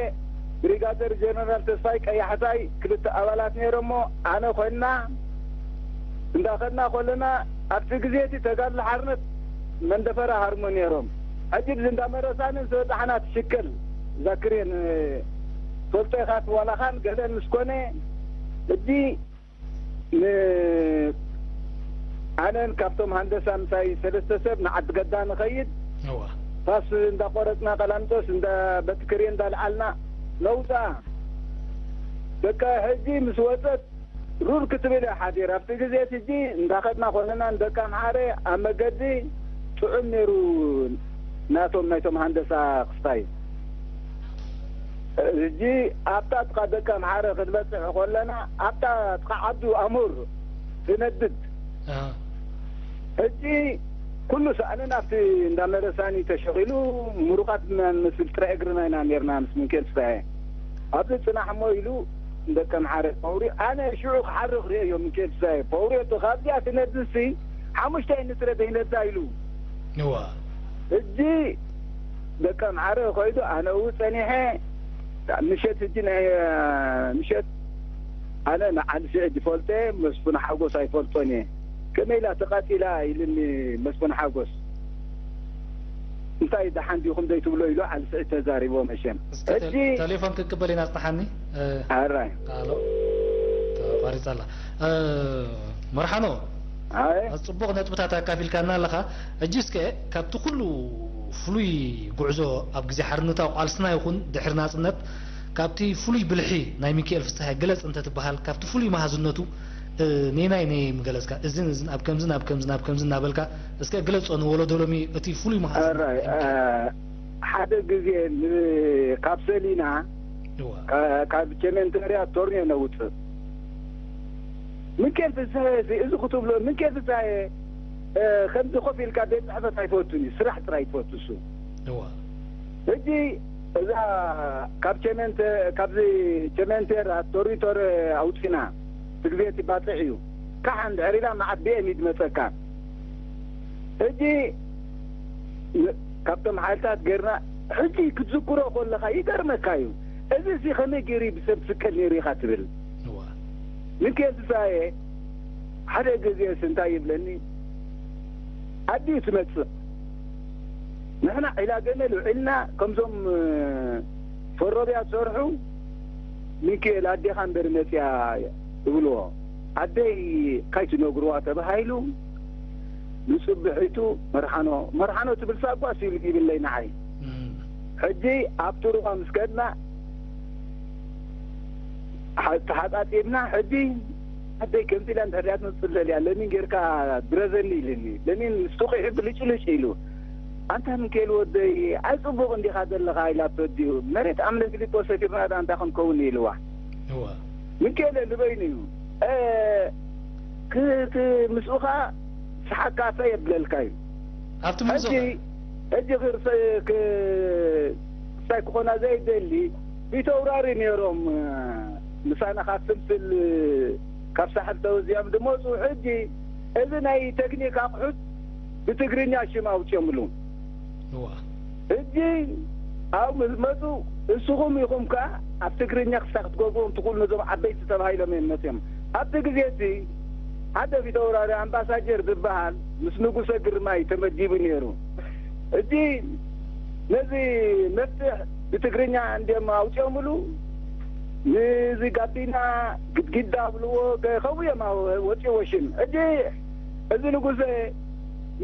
ብሪጋደር ጀነራል ተስፋይ ቀያሕታይ ክልተ ኣባላት ነይሮሞ፣ ኣነ ኮይንና እንዳኸድና ኮለና፣ ኣብቲ ግዜ እቲ ተጋድሎ ሓርነት መንደፈራ ሃርሞ ነይሮም። ሕጂ ብዚ እንዳመረሳንን ዝበጻሕና ትሽከል፣ እዛ ክሬን፣ ፈልጦ ኢኻ ዋላኻን ገለን ምስ ኮነ፣ ሕጂ ን-፣ ኣነን ካብቶም ሃንደሳ ምሳይ ሰለስተ ሰብ ንዓዲ ገዳ ንኸይድ። እዋ። ፋስ እንዳቆረጽና፣ ቀላምጦስ እንዳ-፣ በቲ ክሬን እንዳልዓልና ነውጻ። በቃ ሕጂ ምስ ወጸት ሩር ክትብል እያ ሓዲር። ኣብቲ ግዜ እቲ ሕጂ እንዳኸድና ኮለና ንደቂ ኣምሓረ ኣብ መገዲ ጥዑም ነይሩ ናቶም፣ ናይቶም ሃንደሳ ክስታይ። ሕጂ ኣብታ ጥቓ ደቂ ኣምሓረ ክንበጽሕ ኮለና፣ ኣብታ ጥቓ ዓዱ ኣሙር ትነድድ። ኣሃ። ሕጂ ኩሉ ሳእንን ኣብቲ እንዳ መረሳኒ ተሸኺሉ፣ ምሩኻት ኢና ንመስል፣ ጥራይ እግርና ኢና ነርና ምስ ሚካኤል ፍስሃየ። ኣብዚ ጽናሕ እሞ ኢሉ ንደቂ ኣምሓረ ፓውሪ፣ ኣነ ሽዑ ክሓርቕ ርእየዮ ሚካኤል ፍስሃየ። ፓውሪ እቶ ካብዚኣ ትነድሲ ሓሙሽተ ንጥረ ዘይነዳ ኢሉ። እዋ። ሕጂ ደቂ ኣምሓረ ኸይዱ፣ ኣነ እው ጸኒሐ። ምሸት ሕጂ ናይ፣ ምሸት ኣነ ንዓሊ ስዒድ ይፈልጦ እየ፣ መስፍን ሓጎስ ኣይፈልጦን እየ። ከመይ ኢላ ተቓጺላ ኢልኒ መስፍን ሓጎስ። እንታይ ደሓን ዲኹም ዘይትብሎ ኢሉ ዓሊ ስዒድ ተዛሪቦ መሸም። እስኪ ተ-፣ ሕጂ ቴሌፎን ክቅበል ኢና፣ ጽንሓኒ። እ፣ ኣራይ። ኣሎ። ተቋሪጻ ኣላ። እ፣ መርሓኖ፣ ኣይ። ጽቡቕ ነጥብታት ኣካፊልካና ኣለኻ። ሕጂ እስከ ካብቲ ኩሉ ፍሉይ ጉዕዞ ኣብ ግዜ ሓርነታዊ ቃልስና ይኹን ድሕሪ ናጽነት፣ ካብቲ ፍሉይ ብልሒ ናይ ሚካኤል ፍስሃየ ግለጽ እንተትበሃል፣ ካብቲ ፍሉይ መሃዝነቱ፣ እ፣ ነናይ ነይ ምገለጽካ፣ እዝን እዝን ኣብ ከምዝን ኣብ ከምዝን ኣብ ከምዝን እናበልካ እስከ ግለጾ ንወለዶ ሎሚ እቲ ፍሉይ መሃዝነት ኣራይ፣ ናይ ሚካኤል። እ፣ ሓደ ግዜ ን-፣ ካብ ሰሊና፣ እዋ። ካ-፣ ካብ ቸሜንተርያ ቶርኔ ነውጽእ። ምንኬል ፍስሃየ እዚ፣ እዚ ክትብሎ፣ ምንኬል ፍስሃየ፣ እ፣ ከምዚ ኮፍ ኢልካ ቤት ጽሕፈት ኣይፈቱን እዩ፣ ስራሕ ጥራይ ይፈቱ እሱ። እዋ። ሕጂ እዛ ካብ ቸሜንተ-፣ ካብዚ ቸሜንቴራ ቶሪቶር ኣውጺና፣ እቲ ግዜ እቲ ባጽዕ እዩ። ካሕ እንድሕር ኢላ መዓት ቢ ኤም እዩ ዝመጸካ። ሕጂ ን-፣ ካብቶም ሓይልታት ጌርና፣ ሕጂ ክትዝክሮ ከለኻ ይገርመካ እዩ። እዚ ሲ ከመይ ገይሩ ብሰብ ዝስቀል ነይሩ ኢኻ ትብል። እዋ። ሚካኤል ፍስሃየ ሓደ ግዜስ እንታይ ይብለኒ፣ ኣዲኡ ትመጽእ። ንሕና ዒላ ገመል ውዒልና፣ ከምዞም፣ እ፣ ፈሮብያ ዝሰርሑ፣ ሚካኤል ኣዴኻ እምበር መጽያ ይብልዎ። ኣደይ ካይትነግርዋ ተባሂሉ፣ ንጽብሒቱ መርሓኖ፣ መርሓኖ ትብል ሳጓስ ኢሉ ይብለይ ንዓይ። እም። ሕጂ ኣብ ጥሩባ ምስ ከድና፣ ሓ-፣ ተሓጻጺብና፣ ሕጂ ኣደይ ከምዚ ኢላ እንድሕር ድያ ትመጽእ ደልያ፣ ለሚን ጌርካ ድረዘኒ ኢልኒ። ለሚን ምስ ጥቑሑ ብልጭልጭ ኢሉ፣ ኣንታ ሚካኤል ወደይ፣ ኣይ ጽቡቕ እንዲኻ ዘለኻ ኢላቶ ድዩ፣ መሬት ኣምለ ፊሊጶስ ሰፊርና ዳ እንታይ ክንከውን ኢልዋ። እዋ። ሚካኤል ንበይኑ እዩ። እ፣ ክ-፣ ክ-፣ ምስኡ ኸኣ ሰሓቅካ ኣፈ የብለልካ እዩ። ኣብቲ ምንዞ ሕጂ፣ ሕጂ ክርሰ-፣ ክ-፣ ክሳይ ክኾና ዘይደሊ ፊተውራሪ ነይሮም፣ ምሳና ካብ ፍልፍል፣ ካብ ሳሕል ተወዚዖም ዝመጹ። ሕጂ እዚ ናይ ቴክኒክ ኣቑሑት ብትግርኛ ሽም ኣውጺኦምሉ። እዋ። ሕጂ ኣብ ምስ መጹ፣ እስኹም ኢኹም ከኣ ኣብ ትግርኛ ክሳብ ክትገብርዎም ትኽእሉ ነዞም ዓበይቲ ተባሂሎም እዮም መጺኦም። ኣብቲ ግዜ እቲ ሓደ ፊተውራሪ ኣምባሳጀር ዝበሃል ምስ ንጉሰ ግርማይ ተመዲቡ ነይሩ። ሕጂ ነዚ መፍትሕ ብትግርኛ እንድዮም ኣውጺኦምሉ፣ ንዚ ጋቢና ግድግዳ ኣብልዎ፣ ከ-፣ ከምኡ እዮም ኣው-፣ ወጺዎ ሽም። ሕጂ እዚ ንጉሰ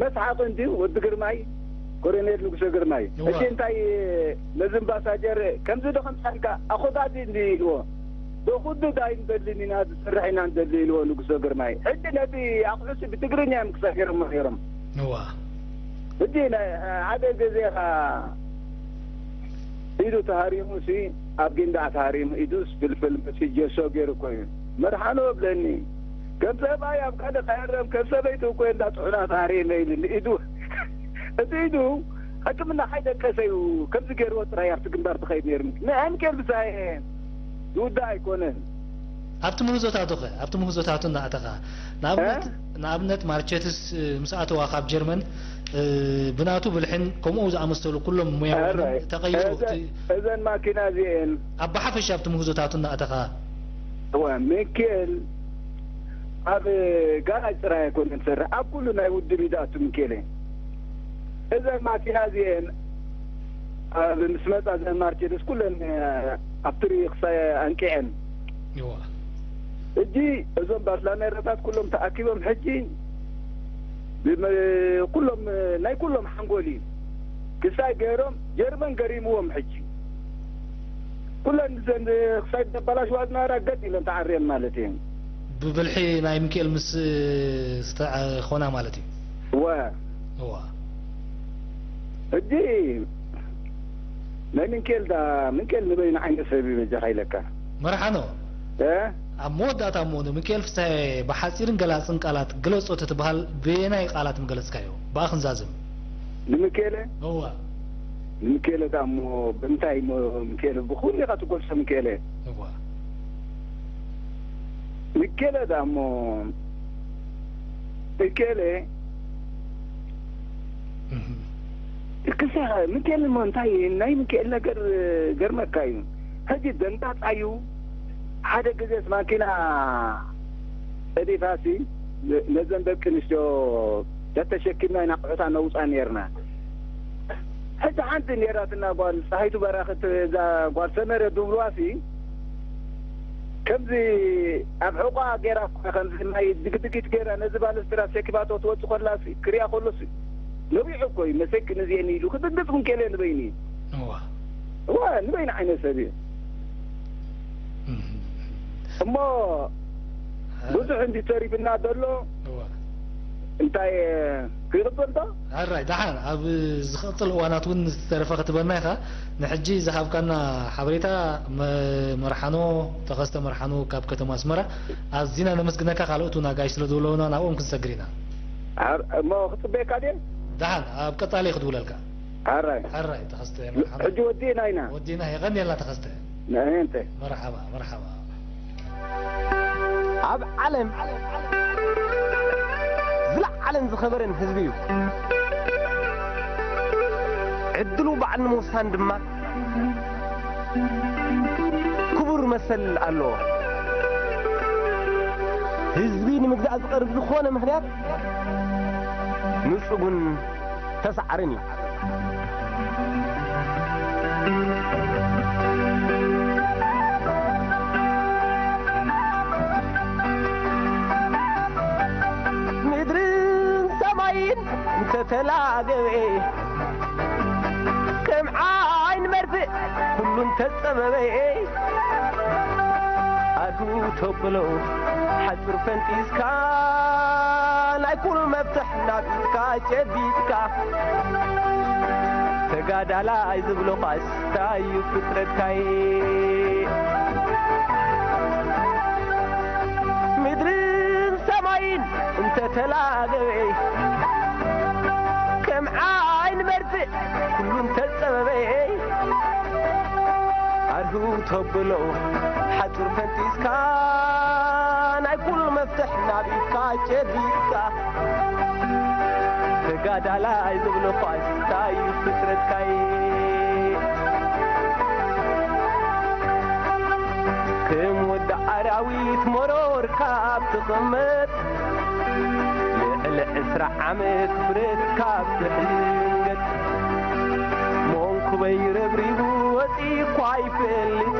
መስሓቕ እንድዩ፣ ወዲ ግርማይ፣ ኮሎኔል ንጉሰ ግርማይ። እዋ። ሕጂ እንታይ ነዚ ኣምባሳጀር ከምዚ ዶ ከምሳልካ ኣኾዳዲ እንዲ ኢልዎ፣ ዶ ኩዱ ዳይ ንደልን ኢና፣ ዝሰርሕ ኢና ንደሊ ኢልዎ ንጉሰ ግርማይ። ሕጂ ነቲ ኣቑሑት ብትግርኛ እዮም ክሰፊሮሞ ነይሮም። እዋ። ሕጂ ናይ ሓደ ግዜ ኸኣ ኢዱ ተሃሪሙ ሲ፣ ኣብ ጊንዳዕ ተሃሪሙ ኢዱስ ፍልፍል መጺ ጀሶ ገይሩ እኮ እዩ። መርሓኖ እብለኒ። ከም ሰብኣይ ኣብ ካልእ ከየርም፣ ከም ሰበይቲ እኮ እንዳ ጥሑና ተሃሪመ ኢሉኒ። ኢዱ፣ እቲ ኢዱ ሕክምና ካይደቀሰ እዩ ከምዚ ገይርዎ ጥራይ ኣብቲ ግንባር ትኸይድ ነይሩ። ንአንኬል ብሳየ ዝውዳእ ኣይኮነን። ኣብቲ ምህዞታቱ ኸ ኣብቲ ምህዞታቱ እናእተኻ ንኣብነት ንኣብነት ማርቸትስ ምስ ኣተዋ ካብ ጀርመን ብናቱ ብልሕን ከምኡ ዝኣመሰሉ ኩሎም ሙያዊ ተቐይሩ እቲ እዘን ማኪና እዚኤን ኣብ ብሓፈሻ ኣብቲ ምህዞታቱ እናእተኻ እወ ሚኪኤል ኣብ ጋራጅ ጥራይ ኣይኮነን ዝሰርሕ ኣብ ኩሉ ናይ ውድብ እዩ ዝኣቱ ሚኪኤል እዘን ማኪና እዚኤን ኣብ ምስ መጻ እዘን ማርቸድስ ኩለን ኣብ ትሪ ክሳይ ኣንቂዐን ይዋ እጂ እዞም ባትላሜራታት ኩሎም ተኣኪቦም ሕጂ ብመ- ኩሎም ናይ ኩሎም ሓንጎል እዩ ክሳይ ገይሮም ጀርመን ገሪምዎም ሕጂ ኩለን ዘን ክሳይ ዘበላሽዋ ዝነበራ ገጥ ኢለን ተዓርየን ማለት እየን ብብልሒ ናይ ሚካኤል ምስ ዝተኾና ማለት እዩ እወ እዋ ሕጂ ናይ ምንኬል ዳ ምንኬል ንበይኑ ዓይነት ሰብ እዩ በጃኻ ኢለካ መርሓኖ እ ኣብ መወዳእታ እሞ ንምክኤል ፍስሐ ብሓፂርን ገላፅን ቃላት ግለፆ ተትበሃል በየናይ ቃላት ምገለፅካዮ ብኣ ክንዛዝም ንምኬለ እዋ ንምኬለ ዳ እሞ ብምንታይ እሞ ምኬለ ብኩሉ ኢኻ ትጎልሶ ምኬለ እዋ ምኬለ ዳ እሞ ምኬለ እህ። ክሳኻ ምክኤል እሞ እንታይ ናይ ምክኤል ነገር ገርመካ እዩ ሕጂ ደንጋፃ እዩ ሓደ ግዜስ ማኪና ፀዲፋሲ ነዘን ደቂ ኣንስትዮ ተተሸኪምና ኢና ኣቑሑታ ነውፃ ነርና ሕጂ ሓንቲ ነራትና ጓል ፀሃይቱ በራኽት እዛ ጓል ሰመረ ድብልዋሲ ከምዚ ኣብ ሕቋ ገይራ እኳ ከምዚ ናይ ድግድጊት ገይራ ነዚ ባለስትራ ሸኪባቶ ትወፅእ ከላሲ ክሪኣ ከሎሲ ነዊሑ እኮ እዩ መሰኪን እዚኤን ኢሉ ክድግፅ ምንኬለ ንበይኑ እዩ እዋ እዋ ንበይኑ ዓይነት ሰብ እዩ እህ። እሞ ብዙሕ እንዲ ተሪፍና ዘሎ እዋ እንታይ ክቕፅል ዶ ኣራይ ደሓን ኣብ ዝቐፅል እዋናት እውን ዝተረፈ ክትበና ኢኻ ንሕጂ ዝሃብካና ሓበሬታ መ- መርሓኖ ተኸስተ መርሓኖ ካብ ከተማ ኣስመራ ኣዚና ነመስግነካ ካልኦት እውን ኣጋይሽ ስለ ዘለውና ናብኦም ክንሰግር ኢና እሞ ክፅበየካ ድየ ደሓን ኣብ ቀጻሊ ክድውለልካ ኣራይ ሕራይ ተኸስተ መርሓባ ሕጂ ወዲእና ኢና ወዲና የቐንየልና ተኸስተ ንእንተ መርሓባ መርሓባ ኣብ ዓለም ዝለዓለን ዝኸበረን ህዝቢ እዩ። ዕድሉ ባዕል ንምውሳን ድማ ክቡር መሰል ኣለዎ። ህዝቢ ንምግዛእ ዝቐርብ ዝኾነ ምኽንያት ንጹጉን ተሳዓርን እዩ። ምድርን ሰማይን እንተተላገበ ከም ዓይን መርፍእ ኩሉ እንተጸበበ ኣርሁ ተብሎ ሓጹር ፈንጢስካ ናይ ኩሉ መፍትሕ ናብ ኢድካ ጨቢጥካ ተጋዳላይ ዝብሎ ኳስ ታዩ ፍጥረትካይ ምድርን ሰማይን እንተተላገበ ከም ዓይን መርፍእ ኩሉ እንተጸበበ ኣርሁ ተብሎ ሓጹር ፈንጢስካ ናይ ኩሉ መፍትሕ ናብ ኢድካ ጨቢጥካ ተጋዳላይ ዝብሎ ኳስ ታዩ ፍጥረትካይ ከም ወዲ ኣራዊት መሮር ካብ ትቕመጥ ልዕሊ ዕስራ ዓመት ብረት ካብ ትሕንገጥ መንኩበይ ረብሪቡ ወፂእኳ ኣይፈልጥ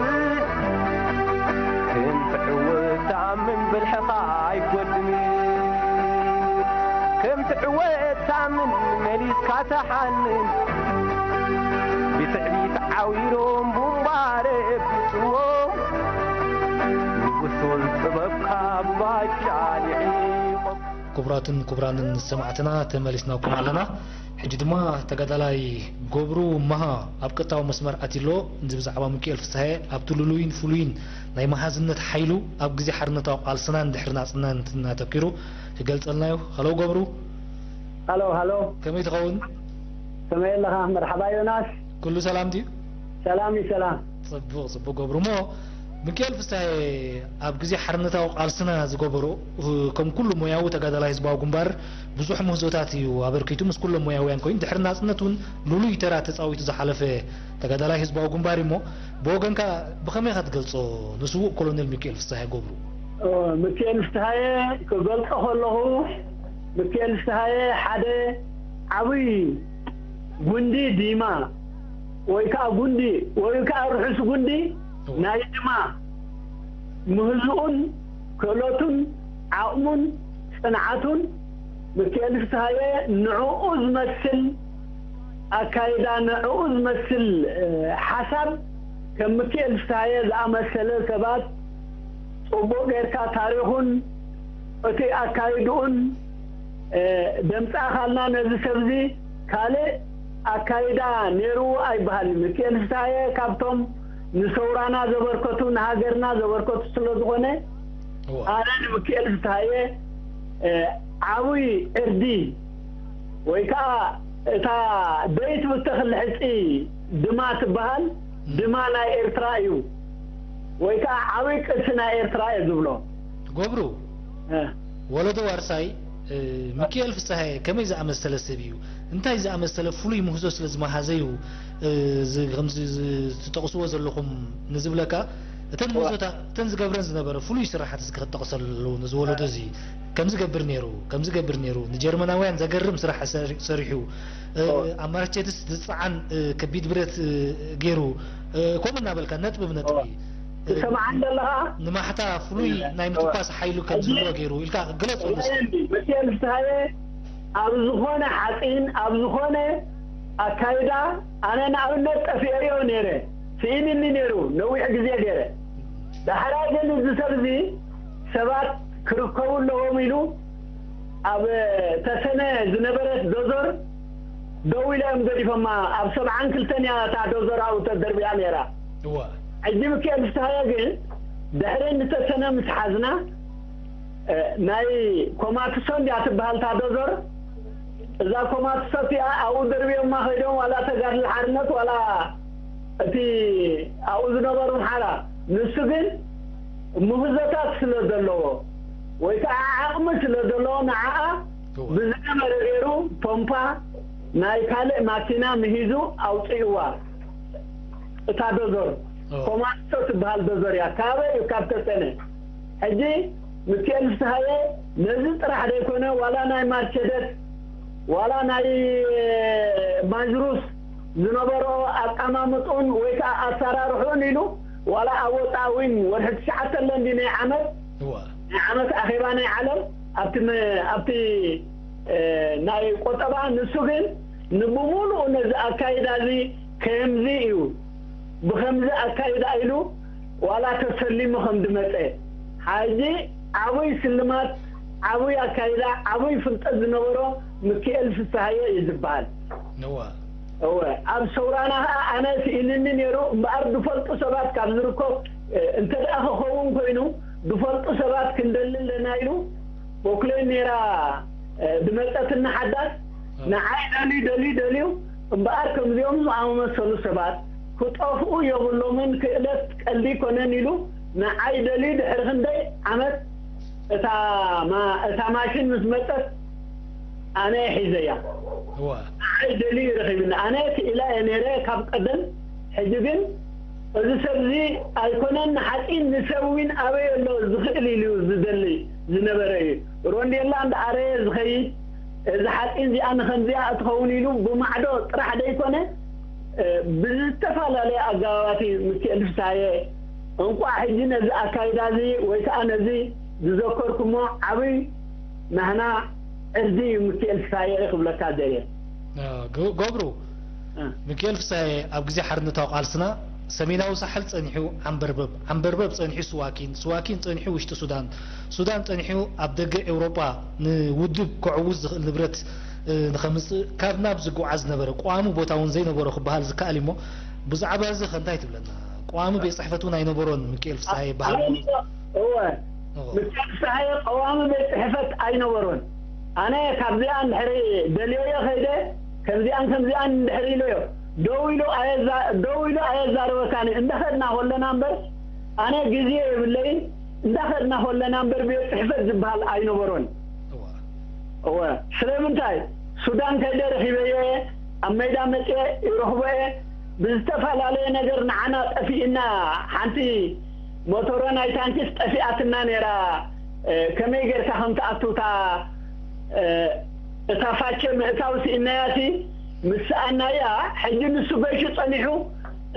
ከም ትዕወት ተኣምን ብልሕኻ ኣይጎድን ከም ትዕወት ተኣምን መሊስካ ተሓንን ብትዕቢት ዓዊሮም ቡምባ ረቢፅዎም ንጉሶም ጥበብካ ብባጫ ልዒቖም ክቡራትን ክቡራንን ሰማዕትና ተመሊስናኩም ኣለና። ሕጂ ድማ ተጋዳላይ ገብሩ መሃ ኣብ ቀጥታዊ መስመር ኣትዩ ኣሎ። እዚ ብዛዕባ ሚኪኤል ፍስሃየ ኣብቲ ልሉይን ፍሉይን ናይ መሃዝነት ሓይሉ ኣብ ግዜ ሓርነታዊ ቃልስናን ድሕሪ ናጽነትናን ኣተኲሩ ክገልጸልና እዩ። ሃሎ ገብሩ። ሃሎ ሃሎ ከመይ ትኸውን? ከመይ ኣለኻ? መርሓባ ዮናስ። ኩሉ ሰላም ድዩ? ሰላም እዩ ሰላም። ጽቡቕ ጽቡቕ ገብሩ። እሞ ሚካኤል ፍስሃየ ኣብ ግዜ ሓርነታዊ ቃልስና ዝገበሮ፣ ከም ኩሉ ሞያዊ ተጋዳላይ ህዝባዊ ግንባር ብዙሕ ምህዞታት እዩ ኣበርኪቱ። ምስ ኩሎም ሞያውያን ኮይኑ ድሕሪ ናጽነት እውን ልሉይ ተራ ተጻዊቱ ዝሓለፈ ተጋዳላይ ህዝባዊ ግንባር እሞ ብወገንካ ብኸመይ ኢኻ ትገልጾ ንስዉእ ኮሎኔል ሚካኤል ፍስሃየ ገብሩ? ሚካኤል ፍስሃየ ክገልጾ ከለኹ፣ ሚካኤል ፍስሃየ ሓደ ዓብይ ጉንዲ ዲማ ወይ ከዓ ጉንዲ ወይ ከዓ ርሑስ ጉንዲ ናይ ድማ ምህዝኡን ክእለቱን ዓቕሙን ጽንዓቱን፣ ሚካኤል ፍስሃየ ንዕኡ ዝመስል ኣካይዳ፣ ንዕኡ ዝመስል ሓሳብ ከም ሚካኤል ፍስሃየ ዝኣመሰለ ሰባት ጽቡቕ ጌርካ ታሪኹን እቲ ኣካይድኡን ደምጻእካልና። ነዚ ሰብዚ ካልእ ኣካይዳ ኔርዎ ኣይበሃልን። ሚካኤል ፍስሃየ ካብቶም ንሰውራና ዘበርከቱ፣ ንሃገርና ዘበርከቱ ስለ ዝኾነ፣ ኣነ ንሚካኤል ፍስሃየ ዓብይ ዕርዲ ወይ ከዓ እታ ደይትብተኽል ሕፂ ድማ ትበሃል፣ ድማ ናይ ኤርትራ እዩ ወይ ከዓ ዓብይ ቅርሲ ናይ ኤርትራ እየ ዝብሎ። ገብሩ፣ ወለዶ ዋርሳይ፣ ሚካኤል ፍስሃየ ከመይ ዝኣመሰለ ሰብ እዩ? እንታይ ዝኣመሰለ ፍሉይ ምህዞ ስለ ዝመሃዘ እዩ ከምዚ ትጠቕስዎ ዘለኹም ንዝብለካ? እተን ምህዞታት፣ እተን ዝገብረን ዝነበረ ፍሉይ ስራሓት እስኪ ክትጠቕሰሉ፣ ነዚ ወለዶ እዚ ከምዚ ገብር ነይሩ፣ ከምዚ ገብር ነይሩ፣ ንጀርመናውያን ዘገርም ስራሕ ሰሪሑ፣ ኣብ ማርቸድስ ዝፀዓን ከቢድ ብረት ገይሩ፣ ከምኡ እናበልካ ነጥቢ ብነጥቢ ትሰምዓኒ ዘለኻ? ንማሕታ ፍሉይ ናይ ምትኳስ ሓይሉ ከም ዝህልዎ ገይሩ ኢልካ ግለጾ። ሚካኤል ፍስሃየ ኣብ ዝኾነ ሓፂን፣ ኣብ ዝኾነ ኣካይዳ፣ ኣነ ንኣብነት ጠፊኤዮ ነይረ፣ ስኢንኒ ነይሩ ነዊሕ ግዜ ገይረ። ዳሕራይ ግን እዚ ሰብ እዚ ሰባት ክርከቡ ኣለዎም ኢሉ ኣብ ተሰነ ዝነበረት ዶዞር ደው ኢለ እዮም ገዲፎማ። ኣብ ሰብዓን ክልተን እያ እታ ዶዞር ኣብኡ ተደርቢያ ነይራ። ሕጂ ሚካኤል ፍስሃየ ግን ድሕሪ ንተሰነ ምስ ሓዝና ናይ ኮማትሶ እንድያ ትበሃል እታ ዶዞር። እዛ ኮማትሶ እቲኣ ኣብኡ ደርብዮማ ከይዶም ዋላ ተጋድሎ ሓርነት ዋላ እቲ ኣብኡ ዝነበሩ ኣምሓራ። ንሱ ግን ምህዞታት ስለ ዘለዎ ወይ ከዓ ዓቕሚ ስለ ዘለዎ ንዓኣ ብዝነበረ ገይሩ ፖምፓ ናይ ካልእ ማኪና ምሂዙ ኣውፂእዋ። እታ ዶዞር ኮማንዶ ትበሃል ዶዞር እያ። ካበይ እዩ? ካብ ተሰነ። ሕጂ ሚካኤል ፍስሃየ ነዚ ጥራሕ ዘይኮነ ዋላ ናይ ማርቸደስ ዋላ ናይ ማዝሩስ ዝነበሮ ኣቀማምጥኡን ወይ ከዓ ኣሰራርሕኡን ኢሉ ዋላ ኣብ ወፃእ ዊን ወርሒ ትሽዓተ ለንዲ ናይ ዓመት ናይ ዓመት ኣኼባ ናይ ዓለም ኣብቲ ኣብቲ ናይ ቆጠባ ንሱ ግን ንብሙሉኡ ነዚ ኣካይዳ እዚ ከምዚ እዩ ብከምዚ ኣካይዳ ኢሉ ዋላ ተሰሊሙ ከም ዝመፀ ሓጂ ዓብይ ስልማት ዓብይ ኣካይዳ ዓብይ ፍልጠት ዝነበሮ ምክኤል ፍስሃየ እዩ ዝበሃል። እወ ኣብ ሰውራና ከዓ ኣነ ስኢንኒ ነይሩ እምበኣር ዝፈልጡ ሰባት ካብ ዝርከቡ እንተ ደኣ ክኸውን ኮይኑ ዝፈልጡ ሰባት ክንደሊ ኣለና ኢሉ ቦክለይ ነይራ ዝመፀትኒ ሓዳስ ንዓይ ደልዩ ደልዩ ደልዩ እምበኣር ከምዚኦም ዝኣመሰሉ ሰባት ክጠፍኡ የብሎምን ክእለት ቀልዲ ኣይኮነን ኢሉ ንዓይ ደልዩ ድሕሪ ክንደይ ዓመት እታ ማሽን ምስ መፀት ኣነ እየ ሒዘያ። ንዓይ ደልዩ እዩ ረኺብኒ። ኣነ ክኢላ እየ ነይረ ካብ ቀደም። ሕጂ ግን እዚ ሰብ እዚ ኣይኮነን ንሓፂን ንሰብ እውን ኣበይ ኣሎ ዝኽእል ኢሉ ዝደሊ ዝነበረ እዩ። ሮንዴላ እንዳኣረየ ዝኸይድ እዚ ሓፂን እዚኣ ንከምዚኣ እትኸውን ኢሉ ብማዕዶ ጥራሕ ደይኮነ ብዝተፈላለየ ኣገባባት እዩ ምክኤል ፍስሃየ እንቋዕ ሕጂ ነዚ ኣካይዳ እዚ ወይ ከዓ ነዚ ዝዘከርኩሞ ዓብይ ናህና ዕርዲ እዩ ምክኤል ፍስሃየ ክብለካ ደልየ። ገብሩ፣ ሚኪኤል ፍስሃየ ኣብ ግዜ ሓርነታዊ ቃልስና ሰሜናዊ ሳሕል ጸኒሑ ዓንበርበብ፣ ዓንበርበብ ጸኒሑ ስዋኪን፣ ስዋኪን ጸኒሑ ውሽጢ ሱዳን፣ ሱዳን ጸኒሑ ኣብ ደገ ኤውሮጳ ንውድብ ከዕውት ዝኽእል ንብረት ንኸምጽእ ካብ ናብ ዝጓዓዝ ነበረ። ቀዋሚ ቦታ እውን ዘይነበሮ ክበሃል ዝከኣል እዩሞ ብዛዕባ እዚ ከ እንታይ ትብለና? ቀዋሚ ቤት ጽሕፈት እውን ኣይነበሮን ሚኪኤል ፍስሃየ ይበሃል። እወ፣ ሚኪኤል ፍስሃየ ቀዋሚ ቤት ጽሕፈት ኣይነበሮን። ኣነ ካብዚኣ እንድሕሪ ደልዮዮ ከይደ ከምዚኣን ከምዚኣን እንድሕሪ ኢለዮ ደው ኢሉ ኣየዛ ደው ኢሉ ኣየዛረበካን እዩ። እንዳኸድና ከለና እምበር ኣነ ግዜ የብለይን፣ እንዳኸድና ከለና እምበር ቤት ጽሕፈት ዝበሃል ኣይነበሮን። እወ። እወ፣ ስለምንታይ? ሱዳን ከይደ ረኺበየ፣ ኣብ ሜዳ መጽየ ይረኽቦየ፣ ብዝተፈላለየ ነገር ንዓና ጠፊእና፣ ሓንቲ ሞቶሮ ናይ ታንኪስ ጠፊኣትና ነይራ። እ፣ ከመይ ጌርካ ከም ትኣቱ እታ፣ እ፣ እታ ፋቸ ምእታው ስኢናያሲ ምስ ሰኣናያ፣ ሕጂ ንሱ ገይሹ ጸኒሑ፣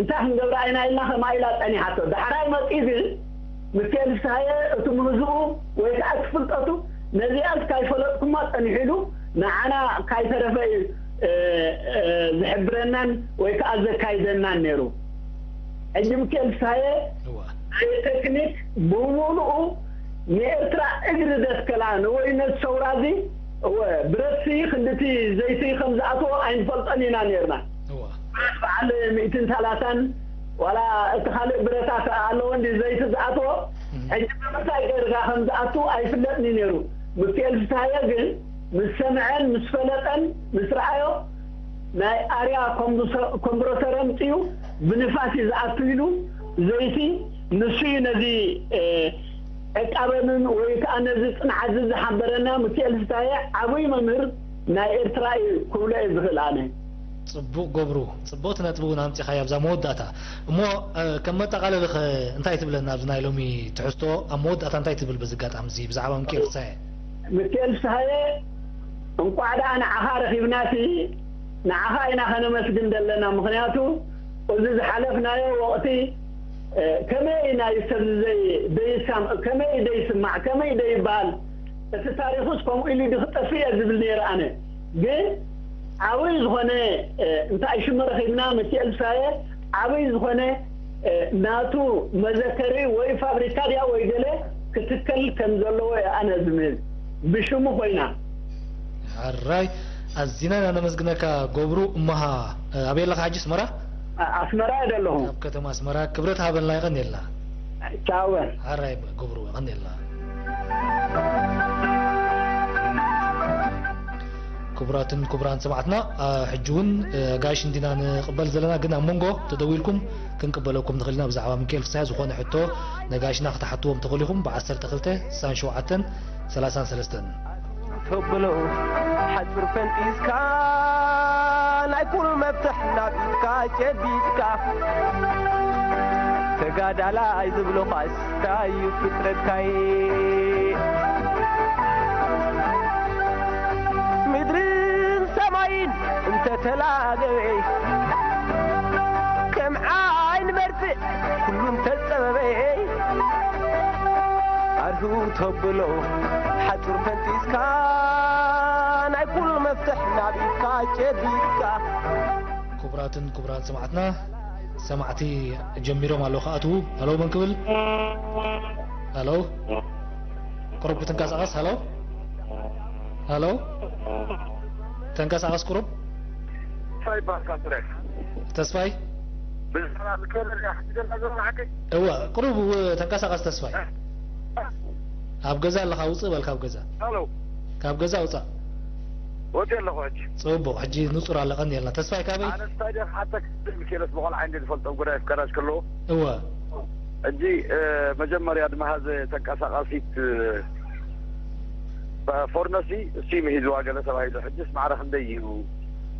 እንታይ ክንገብራ ኢና ኢልና ከምኣ ኢላ ጸኒሓቶ። ዳሕራይ መጺኡ ግን፣ ሚካኤል ፍስሃየ፣ እቲ ምህዝኡ ወይ ከዓ እቲ ፍልጠቱ፣ ነዚኣስ ካይፈለጥኩማ ጸኒሑ ኢሉ፣ ንዓና ካይተረፈ እዩ፣ እ፣ እ፣ ዝሕብረናን ወይ ከዓ ዘካይደናን ነይሩ። ሕጂ ሚካኤል ፍስሃየ እዋ። ናይ ቴክኒክ ብምሉኡ ንኤርትራ እግሪ ዘትከላ፣ ንወይነት ሰውራ እዚ፣ እወ፣ ብረትሲ ክንድቲ ዘይቲ ከም ዝኣትዎ ኣይንፈልጦን ኢና ነይርና። እዋ። ብረት በዓል ሚእትን ሰላሳን ዋላ እቲ ካልእ ብረታት ኣለዎ እንዲ ዘይቲ ዝኣትዎ፣ እም። ሕጂ ብምንታይ ገርጋ ከም ዝኣቱ ኣይፍለጥን እዩ ነይሩ። ሚካኤል ፍስሃየ ግን ምስ ሰምዐን ምስ ፈለጠን ምስ ረኣዮ፣ ናይ ኣርያ ኮምብሰ-፣ ኮምብረሰር ኣምጺኡ ብንፋስ እዩ ዝኣቱ ኢሉ ዘይቲ ንሱ እዩ ነዚ፣ እ፣ ዕቃበንን ወይ ከኣ ነዚ ጽንዓት እዚ ዝሓበረና። ሚካኤል ፍስሃየ ዓብይ መምህር ናይ ኤርትራ እዩ ክብሎ እየ ዝኽእል ኣነ። ጽቡቕ ገብሩ፣ ጽቡቕቲ ነጥቢ እውን ኣምጺኻያ ኣብዛ መወዳእታ። እሞ፣ እ፣ ከም መጠቓለሊ ኸ እንታይ ትብለና ኣብዚ ናይ ሎሚ ትሕዝቶ? ኣብ መወዳእታ እንታይ ትብል በዚ ኣጋጣሚ እዚ ብዛዕባ ሚካኤል ፍስሃየ? ሚካኤል ፍስሃየ፣ እንቋዕ ደኣ ንዓኻ ረኺብናሲ፣ ንዓኻ ኢና ከነመስግን ዘለና። ምኽንያቱ፣ እዚ ዝሓለፍናዮ ወቕቲ፣ እ፣ ከመይ ናይ ሰብ ዘይ-፣ ዘይሳም-፣ ከመይ ደይስማዕ፣ ከመይ ደይበሃል፣ እቲ ታሪኽስ ከምኡ ኢሉ ድኽጠፍእ እየ ዝብል ነይረ ኣነ። ግን ዓብይ ዝኾነ፣ እ፣ እንታይ ሽሙ ረኺብና፣ ሚካኤል ፍስሃየ፣ ዓብይ ዝኾነ፣ እ፣ ናቱ መዘከሪ ወይ ፋብሪካ ድያ ወይ ገለ ክትከል ከም ዘለዎ እየ ኣነ ዝምህል፣ ብሽሙ ኮይና። ሕራይ፣ ኣዚና ኢና ነመስግነካ ገብሩ። እመሃ፣ እ፣ ኣበይ ኣለኻ ሕጂ? ኣስመራ? ኣ-፣ ኣስመራ እየ ዘለኹ። ኣብ ከተማ ኣስመራ ክብረት ሃበልና፣ የቐንየልና። ቻው። ሕራይ ገብሩ፣ የቐንየልና። ክቡራትን ክቡራን ሰማዕትና፣ አ፣ ሕጂ እውን፣ እ፣ ኣጋይሽ እንዲና ንቕበል ዘለና፣ ግን ኣብ መንጎ ተደዊልኩም ክንቅበለኩም ንኽእል ኢና። ብዛዕባ ሚካኤል ፍስሃየ ዝኾነ ሕቶ ነጋይሽና ክትሓትዎም ትኽእሉ ኢኹም፣ ብ ዓሰርተ ክልተ ስሳን ሸውዓተን ሰላሳን ሰለስተን። ተብሎ ሓጹር ፈንጢስካ፣ ናይ ኩሉ መፍትሕ ናብ ኢድካ ጨቢጥካ፣ ተጋዳላይ ዝብሎኻስ እንታይ እዩ ፍጥረትካይ? ምድርን ሰማይን እንተተላገበ፣ ከም ዓይኒ መርፍእ ኩሉ እንተጸበበ፣ ኣርህው ተብሎ ሓጹር ፈንጢስካ፣ ናይ ኩሉ መፍትሕ ናብ ኢድካ ጨቢጥካ። ክቡራትን ክቡራን ሰማዕትና፣ ሰማዕቲ ጀሚሮም ኣለዉ ክኣትዉ። ሃሎ፣ መን ክብል? ሃሎ? ቁሩብ ትንቀሳቐስ። ሃሎ? ሃሎ? ተንቀሳቐስ ቁሩብ። ተስፋይ ይበሃል ካብ ትግራይ። ተስፋይ? ብዛዕባ ሚካኤል እያ ክትደላ ዘለኻ ሓቂ? እወ፣ ቁሩብ ተንቀሳቐስ ተስፋይ። እ? ኣብ ገዛ ኣለኻ፣ ውጽእ በል ካብ ገዛ። ሃሎ? ካብ ገዛ ውጻእ። ወጺኤ ኣለኹ ሕጂ። ጽቡቕ፣ ሕጂ ንጹር ኣሎ፣ ቀንየልና። ተስፋይ ካበይ? ኣነ እንታይ ድየ ክሓተክ፣ ሚካኤልስ ብቆልዓ እንደ ዝፈልጦ ጉዳይ ኣፍቀራጅ ከለዎ። እወ። ሕጂ፣ እ፣ መጀመርያ ድማ ሀዘ ተንቀሳቃሲት፣ እ፣ ፎርነሲ እሱ ምሂዝዋ ገለ ተባሂሉ። ሕጅስ ማዕረ ክንደይ እዩ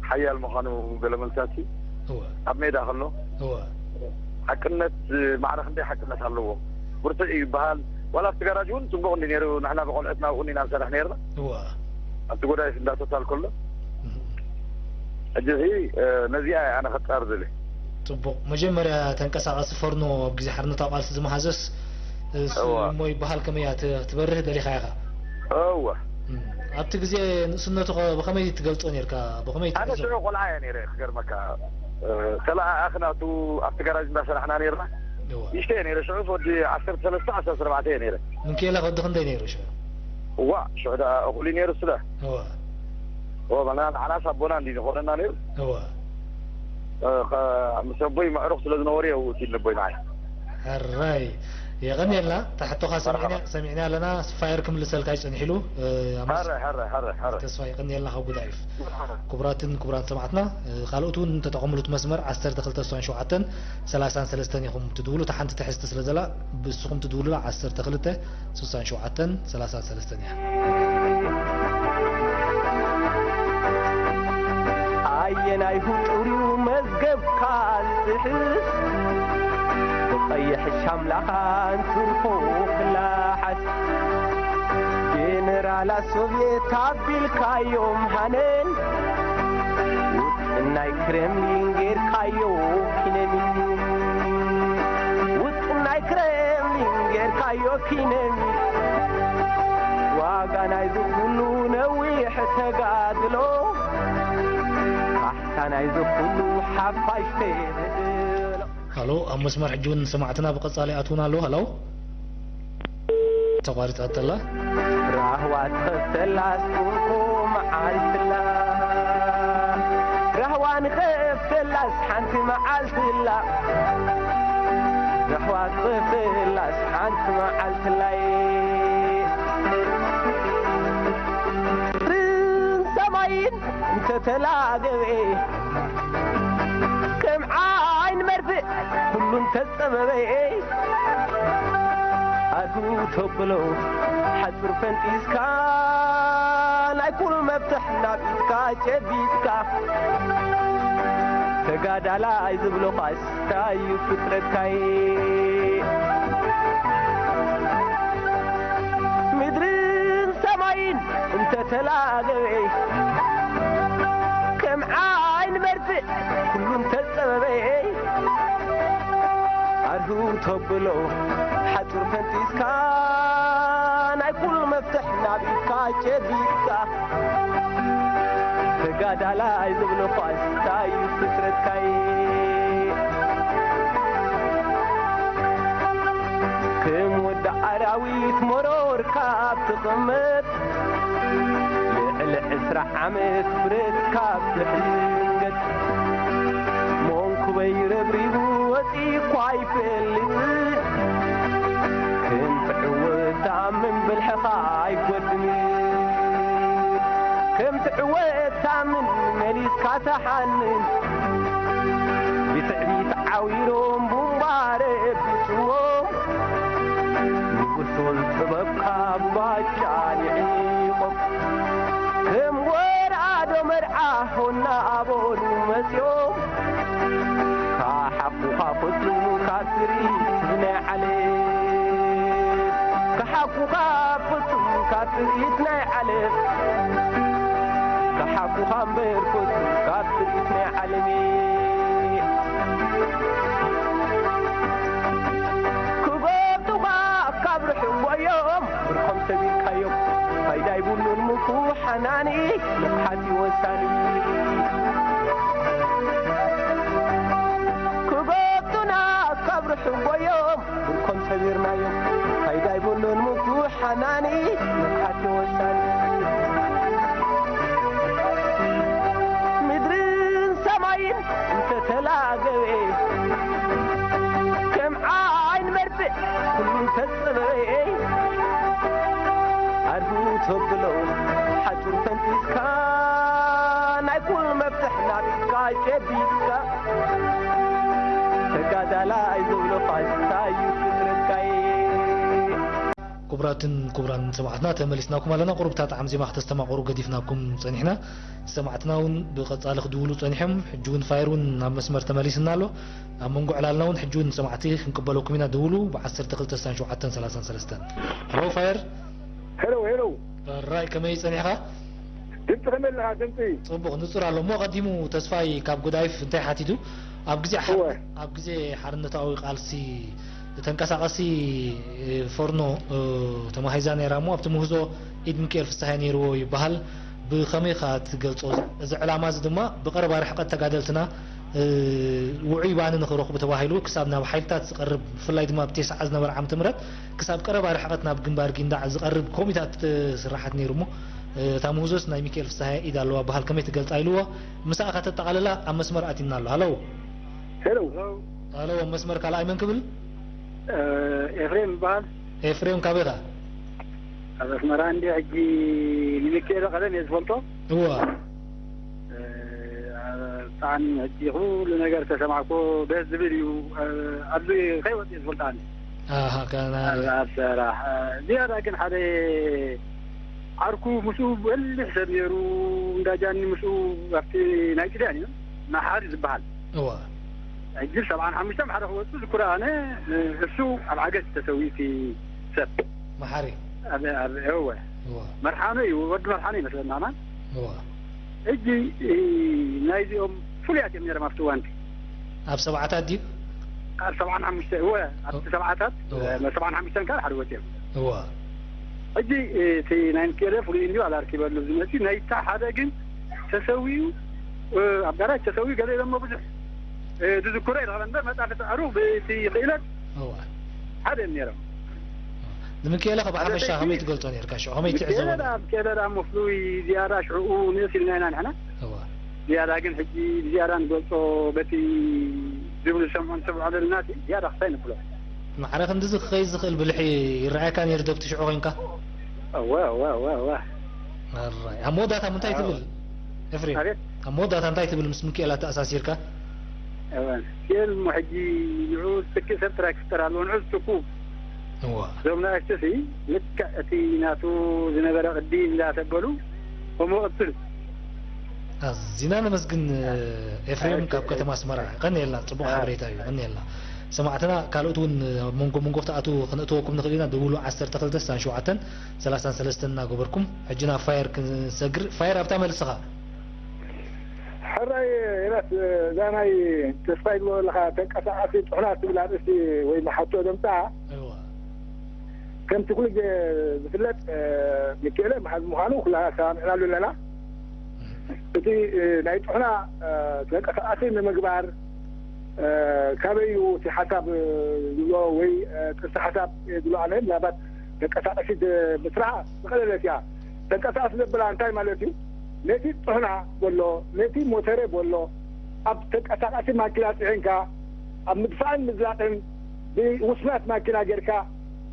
ሓያል ምዃኑ ገለ መልሳት እወ። ኣብ ሜዳ ከሎ። እወ። ሓቅነት፣ እ፣ ማዕረ ክንደይ ሓቅነት ኣለዎ። ብርቱዕ እዩ ይበሃል። ዋላ ኣብቲ ጋራጅ እውን ጽቡቕ እንዲ ነይሩ። ንሕና ብቆልዑትና ኣብኡ ኢና ንሰርሕ ነይርና። እወ። ኣብቲ ጎዳይፍ እንዳ ቶታል ከሎ። እም። ሕጂ እዚ፣ እ፣ ነዚኣ እየ ኣነ ከጻር ዝብል። ጽቡቕ። መጀመርያ ተንቀሳቓሲ ፈርኖ ኣብ ግዜ ሓርነታዊ ቃልሲ ዝመሃዘስ፣ እ፣ ስ-፣ እወ። እሞ ይበሃል ከመይ እያ ት-፣ ትበርህ ደሊኻ ኢኻ? እወ። እም። ኣብቲ ግዜ ንእስነቱ ኸ ብኸመይ ትገልጾ ነርካ? ብኸመይ ኣነ ትሕዞ? ሽዑ ቆልዓ እየ ነይረ፣ ክገርመካ። እ፣ ተለኣኣኽና፣ እቱ ኣብቲ ጋራጅ እንዳሰራሕና ነይርና። እወ። ንእሽተይ እየ ነይረ፣ ሽዑስ ወዲ ዓሰርተ ሰለስተ፣ ዓሰርተ ኣርባዕተ እየ ነይረ። ምንኬላ ወዲ ክንደይ ነይሩ ሽዑ? እዋ፣ ሽዑ ደኣ እኹል እዩ ነይሩ እሱ ደኣ። እወ። እወ፣ ባና ንዓናስ ኣቦና እንዲ ዝኾነና ነይሩ። እወ። እ፣ ኸ-፣ ምስ ኣቦይ መዕሩኽ ስለ ዝነበሩ እየ ውእቱ ኢሉ ኣቦይ ንዓይ። ሕራይ። የቐንየልና። እታ ሕቶኻ ሰሚዕና፣ መርሓባ። ሰሚዕና ኣለና። ፋየር ክምልሰልካ እዩ ጸኒሑ ኢሉ፣ እ፣ ኣብ መስ-፣ ሕራይ፣ ሕራይ፣ ሕራይ፣ ሕራይ። ተስፋ የቐንየልና ካብ ጉዳይፍ። መርሓባ። ክቡራትን ክቡራን ሰማዕትና፣ እ፣ ካልኦት እውን ተጠቐምሉ እቲ መስመር ዓሰርተ ክልተ ስሳን ሸውዓተን ሰላሳን ሰለስተን ኢኹም ትድውሉ። እታ ሓንቲ ትሕዝቲ ስለ ዘላ፣ ብስኹም ትድውሉላ ዓሰርተ ክልተ ስሳን ሸውዓተን ሰላሳን ሰለስተን እያ። ኣየናይ ህጡር እዩ መዝገብካ ዝጥሕስ? ብቐይሕ ሻምላኻ እንትርፎ ክላሓስ። ጀነራላት ሶቭየት ኣቢልካዮም ሃነን፣ ውጥን ናይ ክሬምሊን ጌርካዮ ኪነሚን። ውጥን ናይ ክሬምሊን ጌርካዮ ኪነሚን። ዋጋ ናይዚ ኩሉ ነዊሕ ተጋድሎ፣ ካሕሳ ናይዚ ኩሉ ሓፋሽ ተጋድሎ። ሃሎ፣ ኣብ መስመር ሕጂ እውን ሰማዕትና ብቐጻሊ ኣትዉና ኣለዉ። ሃሎ፣ ተቋሪጻ ተላ። ራህዋ ትኸፍተላ ስንኮ መዓልትላ። ራህዋ ንኸፍተላስ ሓንቲ መዓልትላ። ራህዋ ትኸፍተላስ ሓንቲ መዓልትላይ። ርን ሰማይን እንተተላገበ፣ ከም ዓይን መርፍእ ኩሉ እንተጸበበ፣ ኣዱ ተብሎ ሓጹር ፈንጢስካ፣ ናይ ኩሉ መፍትሕ ናብ ኢድካ ጨቢጥካ፣ ተጋዳላይ ዝብሎ ኻስ እንታይ እዩ ፍጥረትካይ? ምድርን ሰማይን እንተተላገበ፣ ከም ዓይን መርፍእ ኩሉ እንተጸበበ፣ ኣርሁ ተብሎ ሓጹር ፈንጢስካ፣ ናይ ኩሉ መፍትሕ ናብ ኢድካ ጨቢጥካ፣ ተጋዳላይ ዝብሎ ኳስ እንታይ እዩ ፍጥረትካይ? ከም ወዲ ኣራዊት መሮር ካብ ትቕመጥ፣ ልዕሊ ዕስራ ዓመት ብረት ካብ ትሕንገጥ፣ መንኩበይ ረብሪቡ ወጺእኳ ኣይፈልጥን፣ ከም ትዕወት ተኣምን ብልሕኻ ኣይጎድንን። ከም ትዕወት ተኣምን መሊስካ ተሓንን። ብትዕቢት ዓዊሮም ቡምባ ረቢጽዎም። ንጉሶም ጥበብካ ብባጫ ንዒቖም። ከም ወራዶ መርዓ ሆና ኣበሉ መጺኦም። ካሓኩኻ ፍጹም ካብ ትርኢት ናይ ዓለም። ካሓኩኻ ፍጹም ካብ ትርኢት ናይ ዓለም። ካሓኩኻ እምበር ፍጹም ካብ ትርኢት ናይ ዓለም። ክጎብጡኻ ካብ ርሑቕ ጎዮም፣ ብርኮም ሰቢርካዮም። ፋይዳ ይብሉን ምኩ ሓናኒ፣ ንቕሓት እዩ ወሳኒ። ክጎብጡና ካብ ርሑቕ ጎዮም፣ ብርኮም ሰቢርናዮም። ፋይዳ ይብሉን ምኩ ሓናኒ፣ ንቕሓት እዩ ወሳኒ። ምድርን ሰማይን እንተተላገበ፣ ከም ዓይን መርፍእ ኩሉ እንተጸበበ፣ ኣድሁ ተብሎ ሓጹር ፈንጢስካ፣ ናይ ኩሉ መፍትሕ ናብ ኢድካ ጨቢጥካ፣ ተጋዳላይ ዝብሎ ፋሽስታይ እዩ ፍጥረትካይ። ክቡራትን ክቡራን ሰማዕትና፣ ተመሊስናኩም ኣለና። ቁሩብ እታ ጣዕሚ ዜማ ክተስተማቕሩ ገዲፍናኩም ጸኒሕና። ሰማዕትና እውን ብቐጻሊ ክድውሉ ጸኒሖም። ሕጂ እውን ፋየር እውን ናብ መስመር ተመሊስና ኣሎ። ኣብ መንጎ ዕላልና እውን ሕጂ እውን ሰማዕቲ ክንቅበለኩም ኢና። ድውሉ ብ ዓሰርተ ክልተ ስሳን ሸውዓተን ሰላሳን ሰለስተን። ሄሎ ፋየር። ሄሎ፣ ሄሎ። ራይ፣ ከመይ ጸኒሕካ? ድምጺ ከመይ ኣለኻ? ድምጺ? ጽቡቕ፣ ንጹር ኣሎ። እሞ ቀዲሙ ተስፋይ ካብ ጉዳይፍ እንታይ ሓቲቱ? ኣብ ግዜ ሓር-፣ እወ። ኣብ ግዜ ሓርነታዊ ቃልሲ ተንቀሳቐሲ ፎርኖ፣ እ፣ ተማሂዛ ነይራ እሞ ኣብቲ ምህዞ ኢድ ሚካኤል ፍስሃየ ነይርዎ ይበሃል። ብኸመይ ኢኻ ትገልጾ? እዚ ዕላማ እዚ ድማ ብቐረባ ርሕቀት ተጋደልትና፣ እ፣ ውዑይ ባኒ ንኽረኽቡ ተባሂሉ ክሳብ ናብ ሓይልታት ዝቐርብ፣ ብፍላይ ድማ ኣብ ቴስዓ ዝነበረ ዓመተ ምህረት ክሳብ ቀረባ ርሕቀት ናብ ግንባር ጊንዳዕ ዝቐርብ ኮሚታት ስራሓት ነይሩ እሞ፣ እ፣ እታ ምህዞስ ናይ ሚካኤል ፍስሃየ ኢድ ኣለዋ በሃል ከመይ ትገልጻ ኢልዎ። ምሳኻ ተጠቓልላ ኣብ መስመር ኣቲና ኣሎ። ሃሎ። ሄሎ። ሃሎ፣ ኣብ መስመር ካልኣይ መን ክብል? ኤፍሬም ይበሃል። ኤፍሬም ካበይ ኢኻ? ኣብ ኣስመራ እንዲ ሕጂ ንሚካኤል ቀደም እየ ዝፈልጦ። እዋ። ብጣዕሚ ሕጂ ኩሉ ነገር ተሰማዕኮ ደስ ዝብል እዩ። ኣብዚ ከይወፅእ ዝፈልጣኒ። ኣሃ፣ ካና ኣብ ኣብ ስራሕ ዝያዳ ግን ሓደ ዓርኩ ምስኡ በሊሕ ሰብ ነይሩ። እንዳጃኒ ምስኡ ኣብቲ ናይ ጥልያን እዩ መሓሪ ዝበሃል። እዋ። ሕጂ ሰብዓን ሓሙሽተን ሓደ ክወፅእ ዝኩረ ኣነ፣ እሱ ኣብ ዓገስት ተሰዊኡ እቲ ሰብ። መሓሪ። ኣብ ኣብ እወ። እዋ። መርሓኖ እዩ፣ ወዲ መርሓኖ ይመስለና። እዋ። ሕጂ ናይዚኦም ፍሉያት እዮም ነይሮም ኣብቲ እዋንቲ። ኣብ ሰብዓታት ድዩ? ኣብ ሰብዓን ሓሙሽተ እወ፣ ኣብቲ ሰብዓታት እዋ። ሰብዓን ሓሙሽተን ካል ሓደ ወፂኦም። እዋ። ሕጂ እቲ ናይ ሚካኤለ ፍሉይ እንዲዩ ኣላርኪበሉ ዝመፅእ ናይታ ሓደ ግን ተሰዊኡ ኣብ ጋራጅ ተሰዊኡ ገለ ኢሎሞ ብዙሕ ዝዝክሮ ይረኸበ እምበር መጣፊ ተዕሩ ብቲ ክእለት እዋ። ሓደ እዮም ነይሮም። ንምክኤለ ከ ብሓፈሻ ከመይ ትገልጾ ነርካ? ሽዑ ከመይ ትዕዘቦ ነርካ? ኣብ ኬለዳ እሞ ፍሉይ ዝያዳ ሽዕኡ ንእስ ኢልና ኢና ንሕና። እዋ። ዝያዳ ግን ሕጂ ዝያዳ ንገልጾ በቲ ዝብሉ ዝሰምዖ ንሰምዖ ዘለና እቲ ዝያዳ ክሳይ ንብሎ። ማዕረ ክንድዚ ክኸይድ ዝኽእል ብልሒ ይረኣየካ ነይሩ ዶ ኣብቲ ሽዑ ኮይንካ? እወ፣ እወ፣ እወ፣ እወ። ኣራይ። ኣብ መወዳእታ ምንታይ ትብል? ኤፍሬም። ኣቤት። ኣብ መወዳእታ እንታይ ትብል ምስ ምክኤል ኣተኣሳሲርካ? እወ። ኬል እሞ ሕጂ ንዑ ዝትክእ ሰብ ጥራይ ክፍጠር ኣለዎ። ንዑ ዝትኩ እዋ። እዞም ንኣሽቱ ሲ ልክዕ እቲ ናቱ ዝነበረ ቅዲ እንዳተበሉ ከምኡ ቅጽል። ኣዚና ነመስግን ኤፍሬም ካብ ከተማ ኣስመራ። ቀንየልና፣ ጽቡቕ ሓበሬታ እዩ። ቀንየልና። ሰማዕትና ካልኦት እውን ኣብ መንጎ መንጎ ክትኣትዉ ክነእትወኩም ንኽእል ኢና። ደውሉ ዓሰርተ ክልተ ስሳን ሸውዓተን ሰላሳን ሰለስተን እናገበርኩም። ሕጂ ናብ ፋየር ክንሰግር። ፋየር ኣብታ መልስኻ። ሕራይ ኤራስ፣ እዛ ናይ ተስፋይ ትብሎ ዘለኻ ተንቀሳቓሲ ጥሑና ትብል ኣርእስቲ ወይ መሓቶ ደምጻ እዋ። ከምቲ ኩሉ ግዜ ዝፍለጥ፣ እ፣ ሚካኤለ መሓዝ ምዃኑ ኩላና ሰማሚዕናሉ ኣለና። እቲ፣ እ፣ ናይ ጥሑና፣ እ፣ ተንቀሳቓሲ ንምግባር፣ እ፣ ካበይ እዩ እቲ ሓሳብ፣ እ፣ ዝብሎ ወይ፣ እ፣ ጥንሲ ሓሳብ፣ እ፣ ዝብሎ ኣነ ምናልባት ተንቀሳቓሲት፣ እ፣ ምስራሕ ዝቐለለት እያ። ተንቀሳቓሲ ዘበላ እንታይ ማለት እዩ? ነቲ ጥሑና በሎ፣ ነቲ ሞተረ በሎ፣ ኣብ ተንቀሳቓሲ ማኪና ጽዒንካ ኣብ ምድፋእን ምዝላቕን ብውስናት ማኪና ጌርካ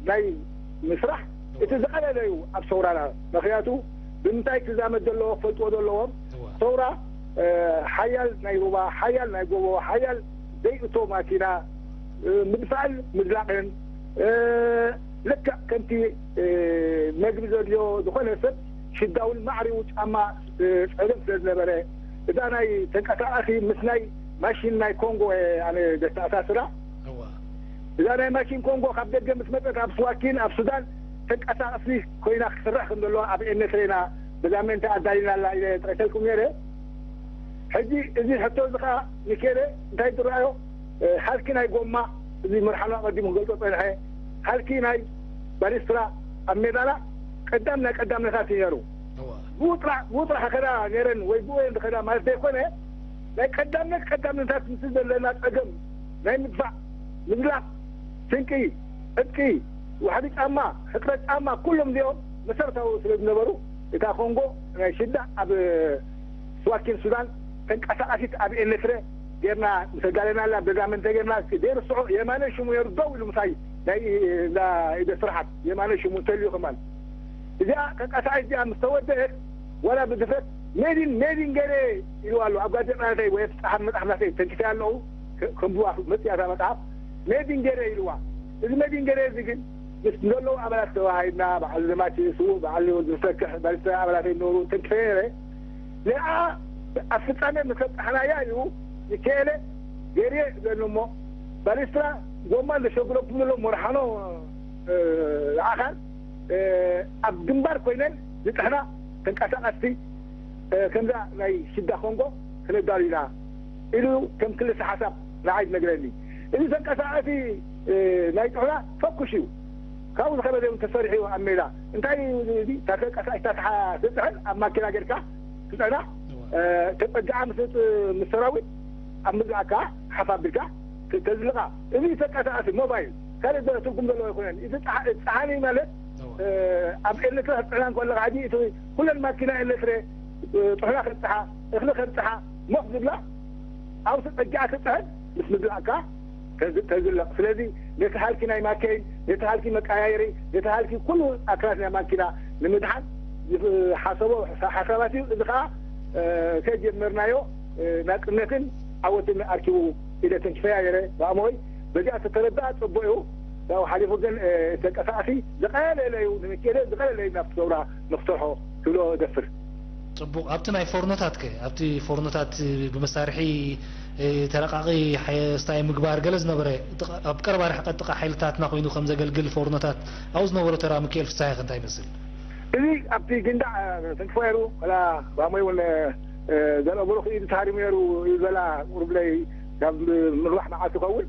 ናይ ምስራሕ እቲ ዝቐለለ እዩ ኣብ ሰውራና። ምኽንያቱ ብምንታይ ክዛመድ ዘለዎ ክፈልጥዎ ዘለዎም። እዋ። ሰውራ፣ እ፣ ሓያል ናይ ሩባ፣ ሓያል ናይ ጎቦ፣ ሓያል ዘይእቶ ማኪና፣ እ፣ ምድፋእን ምዝላቕን፣ እ፣ ልክዕ ከምቲ፣ እ፣ መግቢ ዘድልዮ ዝኾነ ሰብ ሽዳውን ማዕሪኡ ጫማ፣ እ፣ ጸገም ስለ ዝነበረ፣ እዛ ናይ ተንቀሳቓሲ ምስ ናይ ማሽን ናይ ኮንጎ እየ ኣነ ዘተኣሳስራ። እዋ። እዛ ናይ ማሽን ኮንጎ ካብ ደገ ምስ መጸት ኣብ ስዋኪን ኣብ ሱዳን ተንቀሳቐሲ ኮይና ክትስራሕ ከም ዘለዋ ኣብ ኤርትራ ኢና ብዛመንተ ኣዳሊና ኣላ ኢለ ጠቂሰልኩም ነይረ። ሕጂ እዚ ሕቶ እዚ ኸዓ ሚኬለ እንታይ ዝረኣዮ፣ እ፣ ሃልኪ ናይ ጎማ፣ እዚ መርሓኖ ኣቐዲሙ ክገልጾ ጸንሐ፣ ሃልኪ ናይ ባሊስትራ ኣብ ሜዳና ቀዳም ናይ ቀዳምነታት እዩ ነይሩ። እዋ። ብኡ ጥራሕ፣ ብኡ ጥራሕ ከዳ ነይረን ወይ ብኡ እየን ዝኸዳ ማለት ዘይኮነ፣ ናይ ቀዳምነት ቀዳምነታት ምስ ዘለና ጸገም ናይ ምድፋዕ፣ ምዝላፍ፣ ስንቂ፣ ዕጥቂ፣ ዋሕዲ ጫማ፣ ሕጽረት ጫማ፣ ኩሎም እዚኦም መሰረታዊ ስለ ዝነበሩ፣ እታ ኮንጎ ናይ ሽዳ ኣብ ስዋኪን ሱዳን ተንቀሳቓሲት ኣብ ኤርትረ ጌርና ምስ ኣዳለናላ፣ በዛ መን ተጌርና እስኪ ዘይርስዖ የማነ ሽሙ ነይሩ ደው ኢሉ ምሳይ ናይ፣ እንዳ ኢደ ስራሓት የማነ ሽሙ እንተልዩ ከማን እዚኣ ተንቀሳቓሲት እዚኣ ምስ ተወደአት፣ ዋላ ብድፍረት ሜዲን፣ ሜዲን ገይረ ኢልዋ ኣሎ። ኣብ ጋዜጣ ናተይ ወይ ኣብቲ ጸሓፍ መጽሓፍ ናተይ ተንኪፈያ ኣለኹ፣ ከ-፣ ከንብባ መጽእ እያ እታ መጽሓፍ። ሜዲን ገይረ ኢልዋ። እዚ ሜዲን ገይረ እዚ ግን ምስ ዘለዉ ኣባላት ተዋሃሂድና፣ በዓል ዘማች ስዉእ፣ በዓል ወዲ ዝሰክሕ፣ ባልተ ኣባላት ይነበሩ፣ ተንኪፈ ነይረ። ንዓ ኣብ ፍጻሜ ምስ ኣብጻሕናያ እዩ፣ ሚካኤለ ገይረ ይብለኒ እሞ፣ ባሊስትራ ጎማ ዘሸግረኩም ዘሎ መርሓኖ፣ እ፣ ዝኣኻል፣ እ፣ ኣብ ግንባር ኮይነን ዝጥሕና ተንቀሳቐስቲ፣ እ፣ ከምዛ ናይ ሽዳ ኮንጎ ክነዳሉ ኢና ኢሉ ከም ክልተ ሓሳብ ንዓይ ዝነግረኒ። እዚ ተንቀሳቐሲ፣ እ፣ ናይ ጥሑና ፈኩሽ እዩ። ካብኡ ዝኸበደ እውን ተሰሪሑ እዩ ኣብ ሜዳ። እንታይ እዩ እዚ? እታ ተንቀሳቐሲት እታ ትሓ-፣ ትጥሕን ኣብ ማኪና ጌርካ ትጥዕና፣ እዋ። እ፣ ተጸግዓ ምስ፣ ምስ ሰራዊት ኣብ ምዝኣካ ሓፍ ኣቢልካ ተ-፣ ተዝልቓ። እዚ ተንቀሳቐሲ ሞባይል ካልእ ዘ-፣ ትርጉም ዘለዎ ኣይኮነን። እዚ ጸሓ-፣ ጸሓኒ ማለት፣ እዋ። እ፣ ኣብ ኤሌክትሪክ ክትጥዕና እንከለኻ ሕጂ እቲ ኩለን ማኪና ኤሌክትሪ፣ እ፣ ጥሕና ከብጽሓ፣ እኽሊ ከብጽሓ፣ ሞኽ ዝብላ፣ ኣብቲ ጸጊዓ ትጥሕን ምስ ምዝላእካ፣ ተዝ- ተዝለቕ። ስለዚ ነቲ ሃልኪ ናይ ማኬን፣ ነቲ ሃልኪ መቀያየሪ፣ ነቲ ሃልኪ ኩሉ ኣካላት ናይ ማኪና ንምድሓን ዝሓሰቦ ሓሳባት እዩ። እዚ ከዓ ከጀመርናዮ ናፅነትን ዓወትን ኣርኪቡ ኢለ ተንኪፈያ ገይረ ብኣእምሮይ። በዚኣ ተተረዳኣ ፅቡቅ እዩ። ያው ሓሊፉ ግን ተንቀሳቀሲ ዝቀለለ እዩ፣ ንምክኤለ ዝቀለለ እዩ ናብቲ ሰውራ ንክሰርሖ ክብሎ እደፍር። ፅቡቕ። ኣብቲ ናይ ፎርኖታት ከ ኣብቲ ፎርኖታት ብመሳርሒ ተረቃቒ ሓየስታይ ምግባር ገለ ዝነበረ ኣብ ቀረባ ርሕቀት ጥቓ ሓይልታትና ኮይኑ ከም ዘገልግል ፎርኖታት ኣብኡ ዝነበሮ ተራ ምክኤል ፍስሃየ ከ እንታይ ይመስል? እዚ ኣብቲ ግንዳዕ ተንክፎ ነይሩ። ወላ ባሞይ እውን ዘልኦ ብሩኽ ኢዱ ተሃሪሙ ነይሩ እዩ ዘላ ቁርብለይ ካብ ምርባሕ መዓልቲ ይኸውን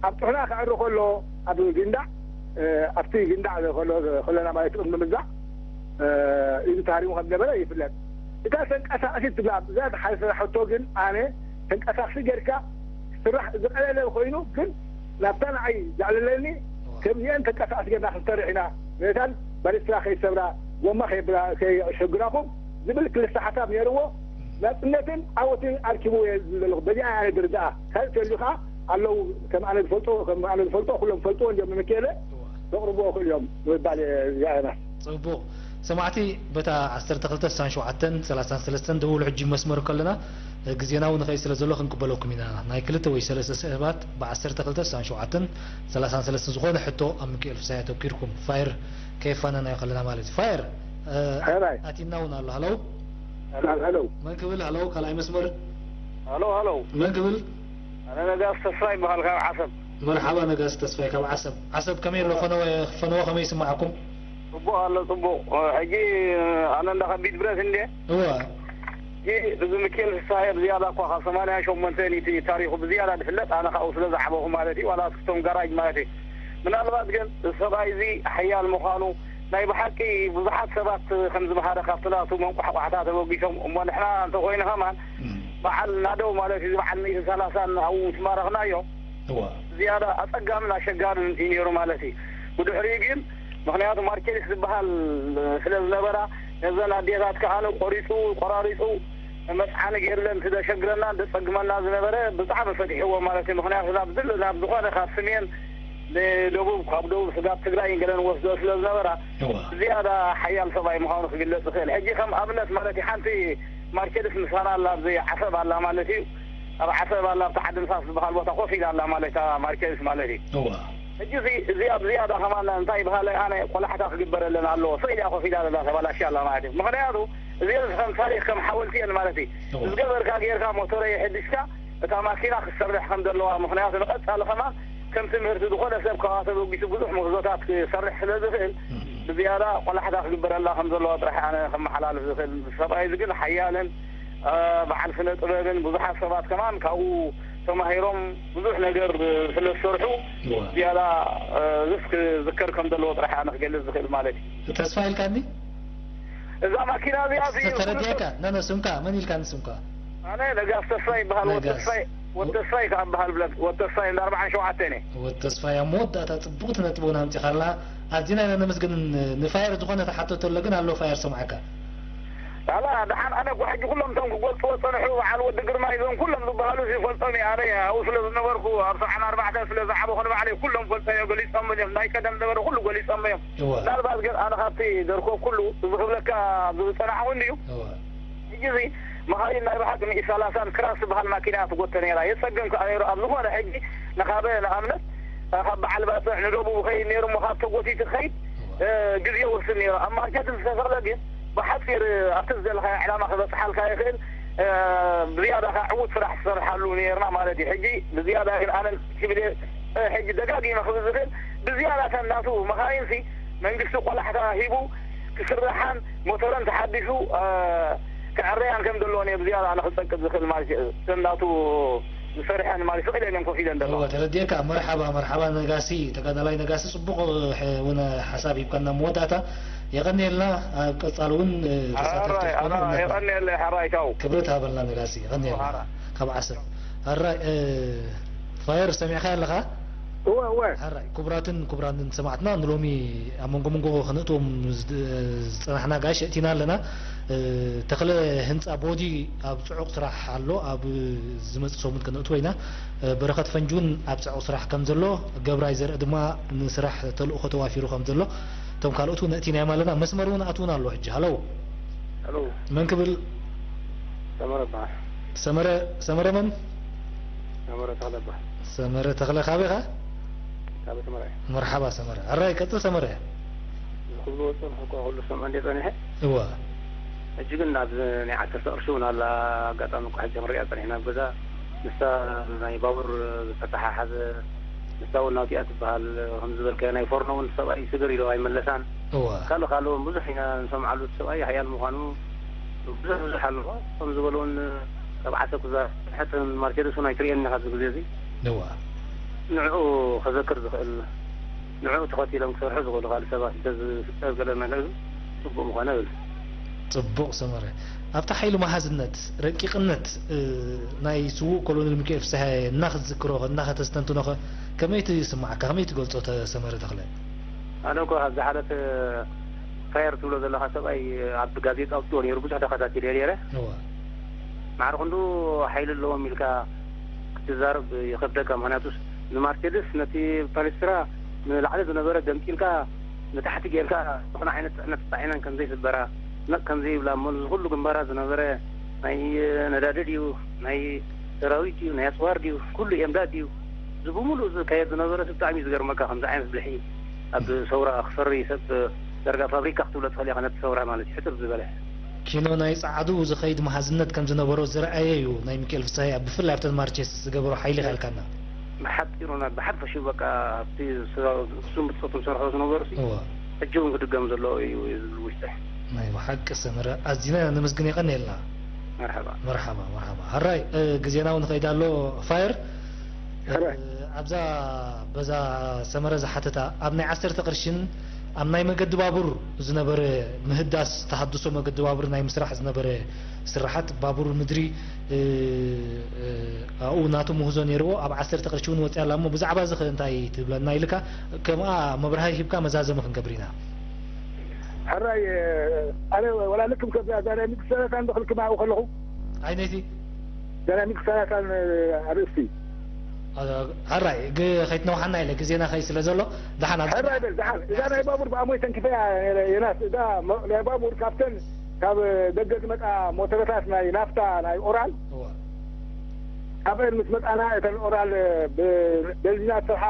ኣብ ጥሕና ክዕሪ ከሎ ኣብ ግንዳዕ ኣብቲ ግንዳዕ ከለና ማለት ቅድሚ ምዛዕ ኢዱ ተሃሪሙ ከም ዝነበረ ይፍለጥ። እታ ተንቀሳቀሲት ትብላ ብዛት ሓደ ስራሕ ሕቶ ግን ኣነ ተንቀሳቅሲ ጌርካ ስራሕ ዝቀለለ ኮይኑ ግን ናብታ ንዓይ ዘዕለለኒ ከምዚአን ተንቀሳቀሲ ጌርና ክንሰርሕ ኢና። መታን ባሊስትራ ከይሰብራ ጎማ ከይሸግራኹም ዝብል ክልተ ሓሳብ ነይርዎ። ናፅነትን ዓወትን ኣርኪቡ እየ ዝብል ዘለኹ። በዚኣ እየ ኣነ ዝርድኣ። ካልእ ተልዩ ከዓ ኣለዉ ከም ኣነ ዝፈልጦ ከም ኣነ ዝፈልጦ ኩሎም ዝፈልጥዎ እንዲዮም ንምክኤለ ዘቕርብዎ ክእል እዮም ንምባል እየ እዚኣ እየና። ፅቡቕ ሰማዕቲ በታ ዓሰርተ ክልተ ስሳን ሸውዓተን ሰላሳን ሰለስተን ደውሉ ሕጂ መስመር ከለና ግዜና እውን ንኸይድ ስለ ዘሎ ክንቅበለኩም ኢና። ናይ ክልተ ወይ ሰለስተ ሰባት ብዓሰርተ ክልተ ስሳን ሸውዓተን ሰላሳን ሰለስተን ዝኾነ ሕቶ ኣብ ምክኤል ፍስሃየ ኣተኪርኩም ፋየር ከየፋነናዮ ከለና ማለት እዩ። ፋየር ሕራይ ኣቲና እውን ኣሎ። ሃለው ኣላል ሀለው መን ክብል? ሃለው ካልኣይ መስመር ሃሎ ሃሎ መን ክብል? ኣነ ነጋስ ተስፋ ይበሃል ካብ ዓሰብ። መርሓባ ነጋስ ተስፋይ ካብ ዓሰብ። ዓሰብ ከመይ ኣሎ? ፈነወ ፈነወ ከመይ ይስማዓኩም? ጽቡቕ ኣሎ ጽቡቕ። ሕጂ ኣነ እንዳ ከቢድ ብረት እንዴ እወ ሕጂ እዚ ሚካኤል ፍስሃየ ብዝያዳ እኳ ካብ ሰማንያ ሸሞንተ ኒቲ ታሪኹ ብዝያዳ ዝፍለጥ ኣነ ካብኡ ስለ ዝዓበኹ ማለት እዩ ዋላ እስክቶም ጋራጅ ማለት እዩ። ምናልባት ግን እዚ ሰብኣይ እዚ ሓያል ምዃኑ ናይ ብሓቂ ብዙሓት ሰባት ከም ዝበሃረ ካብቲ ናቱ መንቋሕቋሕታ ተበጊሶም እሞ ንሕና እንተኾይኑ ከማን በዓል ናደው ማለት እዩ በዓል ሚእቲ ሰላሳን ኣብኡ ምስ ማረኽናዮ እወ ዝያዳ ኣጸጋምን ኣሸጋርን እዩ ነይሩ ማለት እዩ። ብድሕሪኡ ግን ምኽንያቱ ማርኬሊስ ዝበሃል ስለ ዝነበራ ነዘን ኣዴታት ከኣ ቆሪጹ ቆራሪጹ መጽዓኒ ገይርለን እቲ ዘሸግረናን ዘጸግመና ዝነበረ ብጣዕሚ ፈቲሕዎ ማለት እዩ። ምኽንያቱ ናብ ዝል ናብ ዝኾነ ካብ ስሜን ንደቡብ ካብ ደቡብ ስጋብ ትግራይን ገለን ወስዶ ስለ ዝነበራ እወ ዝያዳ ሓያል ሰብኣይ ምዃኑ ክግለጽ ይኽእል። ሕጂ ከም ኣብነት ማለት እዩ ሓንቲ ማርኬሊስ ምሳና ኣላ ኣብዚ ዓሰብ ኣላ ማለት እዩ። ኣብ ዓሰብ ኣላ ኣብቲ ዓዲ ንፋስ ዝበሃል ቦታ ኮፍ ኢላ ኣላ ማለት እታ ማርኬሊስ ማለት እዩ። እወ ሕጂ እዚ እዚ ኣብ ዝያዳ ከማን እንታይ ይበሃለ ኣነ ቆላሕታ ክግበረለን ኣለዎ ስቕ ኢላ ኮፍ ኢላ ዘላ ተባላሽያ ኣላ ማለት እዩ። ምኽንያቱ እዚአን ከም ታሪኽ ከም ሓወልቲ እየን ማለት እዩ። እወ ዝገበርካ ጌርካ ሞተረይ የሐድስካ እታ ማኪና ክትሰርሕ ከም ዘለዋ ምኽንያቱ ንቐጻሊ ከማን ከም ትምህርቲ ዝኾነ ሰብ ካብኣ ተበጊሱ ብዙሕ ምህዞታት ክሰርሕ ስለ ዝኽእል ብዝያዳ ቆላሕታ ክግበረላ ከም ዘለዋ ጥራሕ ኣነ ከመሓላልፍ ዝኽእል። ሰብኣይ እዚ ግን ሓያልን በዓል ስነ ጥበብን ብዙሓት ሰባት ከማን ካብኡ ተማሂሮም ብዙሕ ነገር ስለ ዝሰርሑ ዝያዳ ዝስ ክዝከር ከም ዘለዎ ጥራሕ ኣነ ክገልጽ ዝኽእል ማለት እዩ። ተስፋ ኢልካኒ እዛ ማኪና እዚኣ እዚ ተረዲእካ ነነ ስምካ መን ኢልካኒ ስምካ ኣነ ነጋስ ተስፋ ይበሃል። ወድ ነጋስ። ተስፋይ ወድ ተስፋይ ከኣ በሃል ብለክ ወድ ተስፋይ እንዳ ኣርባዓን ሸውዓተን እየ። ወድ ተስፋይ ኣብ መወዳእታ ጽቡቕቲ ነጥቢ እውን ኣምጺኻልና ኣዚና ኢና ነመስግን። ንፋየር ዝኾነ ተሓተቶ ኣሎ ግን ኣሎ ፋየር ሰምዓካ ኣላ ደሓን ኣነ እኮ ሕጂ ኩሎም እቶም ክገልፅዎ ፀንሑ በዓል ወዲ ግርማ እዞም ኩሎም ዝበሃሉ ይፈልጦም እየ ኣነ ኣብኡ ስለ ዝነበርኩ ኣብ ሰብዓን ኣርባዕተን ስለ ዝዓበኹ ንባዕለይ ኩሎም ፈልጦም እዮም ገሊፆም እዮም ናይ ቀደም ነበረ ኩሉ ገሊፆም እዮም እወ ምናልባት ግን ኣነ ካብቲ ደርኮብ ኩሉ እዚ ክብለካ ዝፀናሕኩ እንድዩ እወ ሕጂ እዚ መኻይን ናይ ብሓቂ ሚእቲ ሰላሳን ክራስ ዝበሃል ማኪና እያ ትጎተ ነይራ የፀግም ከዓ ነይሩ ኣብ ዝኾነ ሕጂ ንካበ ንኣብነት ካብ በዓል ባፅዕ ንደቡብ ይኸይድ ነይሩ እሞ ካብ ተጎቲቱ ክኸይድ ግዜ ይወስድ ነይሩ ኣብ ማርኬት ዝተሰቕለ ግን ብሓፂር ኣብቲ ዝደለኻዮ ዕላማ ክበፅሓልካ ይኽእል ብዝያዳ ከዓ ዕዉት ስራሕ ትሰርሓሉ ነይርና ማለት እዩ ሕጂ ብዝያዳ ግን ኣነ ክብል ሕጂ ደጋጊመ ክብል ዝኽእል ብዝያዳ ተን ናቱ መኻይንሲ መንግስቲ ቆላሕታ ሂቡ ክስርሓን ሞተረን ተሓዲሱ ክዕረያን ከም ዘለዎን እየ ብዝያዳ ኣነ ክፀቅጥ ዝኽእል ማለት እዩ። እተን ናቱ ዝሰርሐን ማለት ስቕ ኢለን እዮም ኮፍ ኢለን ዘለዋ። እወ ተረዲኤካ። መርሓባ መርሓባ ነጋሲ ተጋዳላይ ነጋሲ ጽቡቕ እውን ሓሳብ ሂብካና መወዳእታ የቐንየልና። ኣብ ቀጻሊ እውን ተሳተፍቲ ሕራይ ክትኮኑ ኣና እምነትና። የቐንየለይ ሕራይ ቻው። ክብረት ሃበልና ነጋሲ የቐንየልና። ሕራይ። ካብ ዓሰብ ሕራይ ፋየር ሰሚዕካ ኣለኻ? እወ፣ እወ። ሕራይ፣ ክቡራትን ክቡራንን ሰማዕትና፣ ንሎሚ ኣብ መንጎ መንጎ ከነእትዎም ዝድ-፣ ዝጸናሕና ጋሽ የእቲና ኣለና። እ፣ ተኽለ ህንጻ ቦዲ ኣብ ጽዑቕ ስራሕ ኣሎ። ኣብ ዝመጽእ ሰሙን ከነእትዎ ኢና። እ፣ በረኸት ፈንጂ እውን ኣብ ጽዑቕ ስራሕ ከም ዘሎ፣ ገብራይ ዘርእ ድማ ንስራሕ ተልእኾ ተዋፊሩ ከም ዘሎ፣ እቶም ካልኦት እውን ኣእቲናዮም ኣለና። መስመር እውን ኣትውን ኣሎ ሕጂ። ሃሎ። ሄሎ። መን ክብል? ሰመረ በሃል። ሰመረ፣ ሰመረ መን? ሰመረ ተኽለ በሃል። ሰመረ ተኽለ ካበይ ኢኻ? ካብ ኣስመራ እየ። መርሓባ ሰመረ። ሕራይ ቀጽል ሰመረ። እዚ ክብልዎ ዝጸንሑ እኳ ኩሉ ሰምዐ እንደ ጸኒሐ። እወ። ሕጂ ግን ኣብዚ ናይ ዓሰርተ ቅርሺ እውን ኣላ ኣጋጣሚ እኳ ሕጂ ክንሪኣ ጸኒሕና ኣብ ገዛ። ንሳ ናይ ባቡር ዝተተሓሓዘ ንሳ እውን ናውቲኣ ትበሃል ከም ዝበልካዮ ናይ ፎርኖ እውን ሰብኣይ ስግር ኢሉ ኣይመለሳን። እወ። ካልእ ካልእ እውን ብዙሕ ኢና ንሰምዓሉ። እቲ ሰብኣይ ሓያል ምዃኑ ብዙሕ ብዙሕ ኣለዎ። ከም ዝበሎ እውን ካብ ዓሰብ ክዛር ሕትን ማርሴደስ እውን ኣይትርእየኒ ኣብዚ ግዜ እዚ። እወ። ንዕኡ ከዘክር ዝኽእል ንዕኡ ተኸቲሎም ክሰርሑ ዝኽእሉ ካልእ ሰባት እንተዝፍጠር ገለ ነገር ጽቡቕ ምኾነ እብል። ጽቡቕ ሰመረ። ኣብቲ ሓይሊ መሃዝነት፣ ረቂቕነት፣ እ፣ ናይ ስዉእ ኮሎኔል ሚካኤል ፍስሃየ እናኽትዝክሮ ኸ፣ እናኸተስተንትኖ ኸ፣ ከመይ ትስምዓካ? ከመይ ትገልጾ ተ-፣ ሰመረ ተኽለ? ኣነ እኮ ኣብ ዝሓለፈ ፋየር ትብሎ ዘለኻ ሰብኣይ ኣብ ጋዜጣ ኣውፅኦ ነይሩ፣ ብዙሕ ተኸታቲለ ነይረ። እወ። ማዕረ ክንዱ ሓይሊ ኣለዎም ኢልካ ክትዛረብ ይኸብደካ። ምኽንያቱስ ንማርሴድስ ነቲ ፓሌስትራ ንላዕሊ ዝነበረ ገምጢልካ ንታሕቲ ጌርካ ዝኾነ ዓይነት ፅዕነት ተፃዒነን ከምዘይስበራ፣ ነቕ ከምዘይብላ እሞ እዚ ኩሉ ግንባራት ዝነበረ ናይ ነዳዲ ድዩ ናይ ሰራዊት ድዩ ናይ ኣፅዋር ድዩ ኩሉ ኤምዳድ ድዩ እዚ ብምሉእ ዝካየድ ዝነበረ ብጣዕሚ እዩ ዝገርመካ። ከምዚ ዓይነት ብልሒ ኣብ ሰውራ ክፈሪ ሰብ ዳርጋ ፋብሪካ ክትብሎ ትኽእል ኢኻ ነቲ ሰውራ ማለት እዩ ሕፅር ዝበለ። ኪኖ ናይ ጸዓዱ ዝኸይድ መሃዝነት ከም ዝነበሮ ዝረኣየ እዩ ናይ ሚካኤል ፍስሃየ፣ ብፍላይ ኣብተን ማርቼስ ዝገበሮ ሓይሊ ኢኻ ኢልካና። ብሓጺሩ ና ብሓፈሽኡ በቃ ኣብቲ ስራ-፣ እሱም ብጾቱም ሰርሖ ዝነበሩ ሲ እወ። ሕጂ እውን ክድገም ዘለዎ እዩ ዝብል ውሽጠ። ናይ ብሓቂ ሰመረ ኣዚና ነመስግን የቐንየልና። መርሓባ። መርሓባ፣ መርሓባ። ሕራይ፣ እ፣ ግዜና እውን ኸይድ ኣሎ። ፋየር፣ እ፣ ሕራይ። ኣብዛ በዛ ሰመረ ዝሓተታ ኣብ ናይ ዓሰርተ ቅርሽን ኣብ ናይ መገዲ ባቡር ዝነበረ ምህዳስ ተሃድሶ መገዲ ባቡር ናይ ምስራሕ ዝነበረ ስራሓት ባቡር ምድሪ፣ እ፣ እ፣ ኣብኡ ናቱ ምህዞ ነይርዎ። ኣብ ዓሰርተ ቅርሺ እውን ወፂኣ ኣላ እሞ ብዛዕባ እዚ ኸ እንታይ ትብለና ኢልካ ከምኣ መብርሃይ ሂብካ መዛዘሚ ክንገብር ኢና። ሕራይ፣ ኣነ ወላ ልክም ከብዛ እዛ ናይ ንግስተ ሰላሳ እንዶ ክልክም ኣብኡ ከለኹ ዓይነይቲ እዛ ናይ ንግስተ ሰላሳ ኣርእስቲ ሕራይ ግ-፣ ከይትነውሓና ኢለ ግዜና ኸይ ስለ ዘሎ ደሓን ኣብ ሕራይ በል ደሓን። እዛ ናይ ባቡር ብኣሞይ ተንኪፈያ የናስ እዛ ሞ-፣ ናይ ባቡር ካብተን ካብ ደገ ዝመጣ ሞተረታት ናይ ናፍታ ናይ ኦራል እወ። ካብአን ምስ መጻና እተን ኦራል ብ-፣ ቤንዚና ዝሰርሓ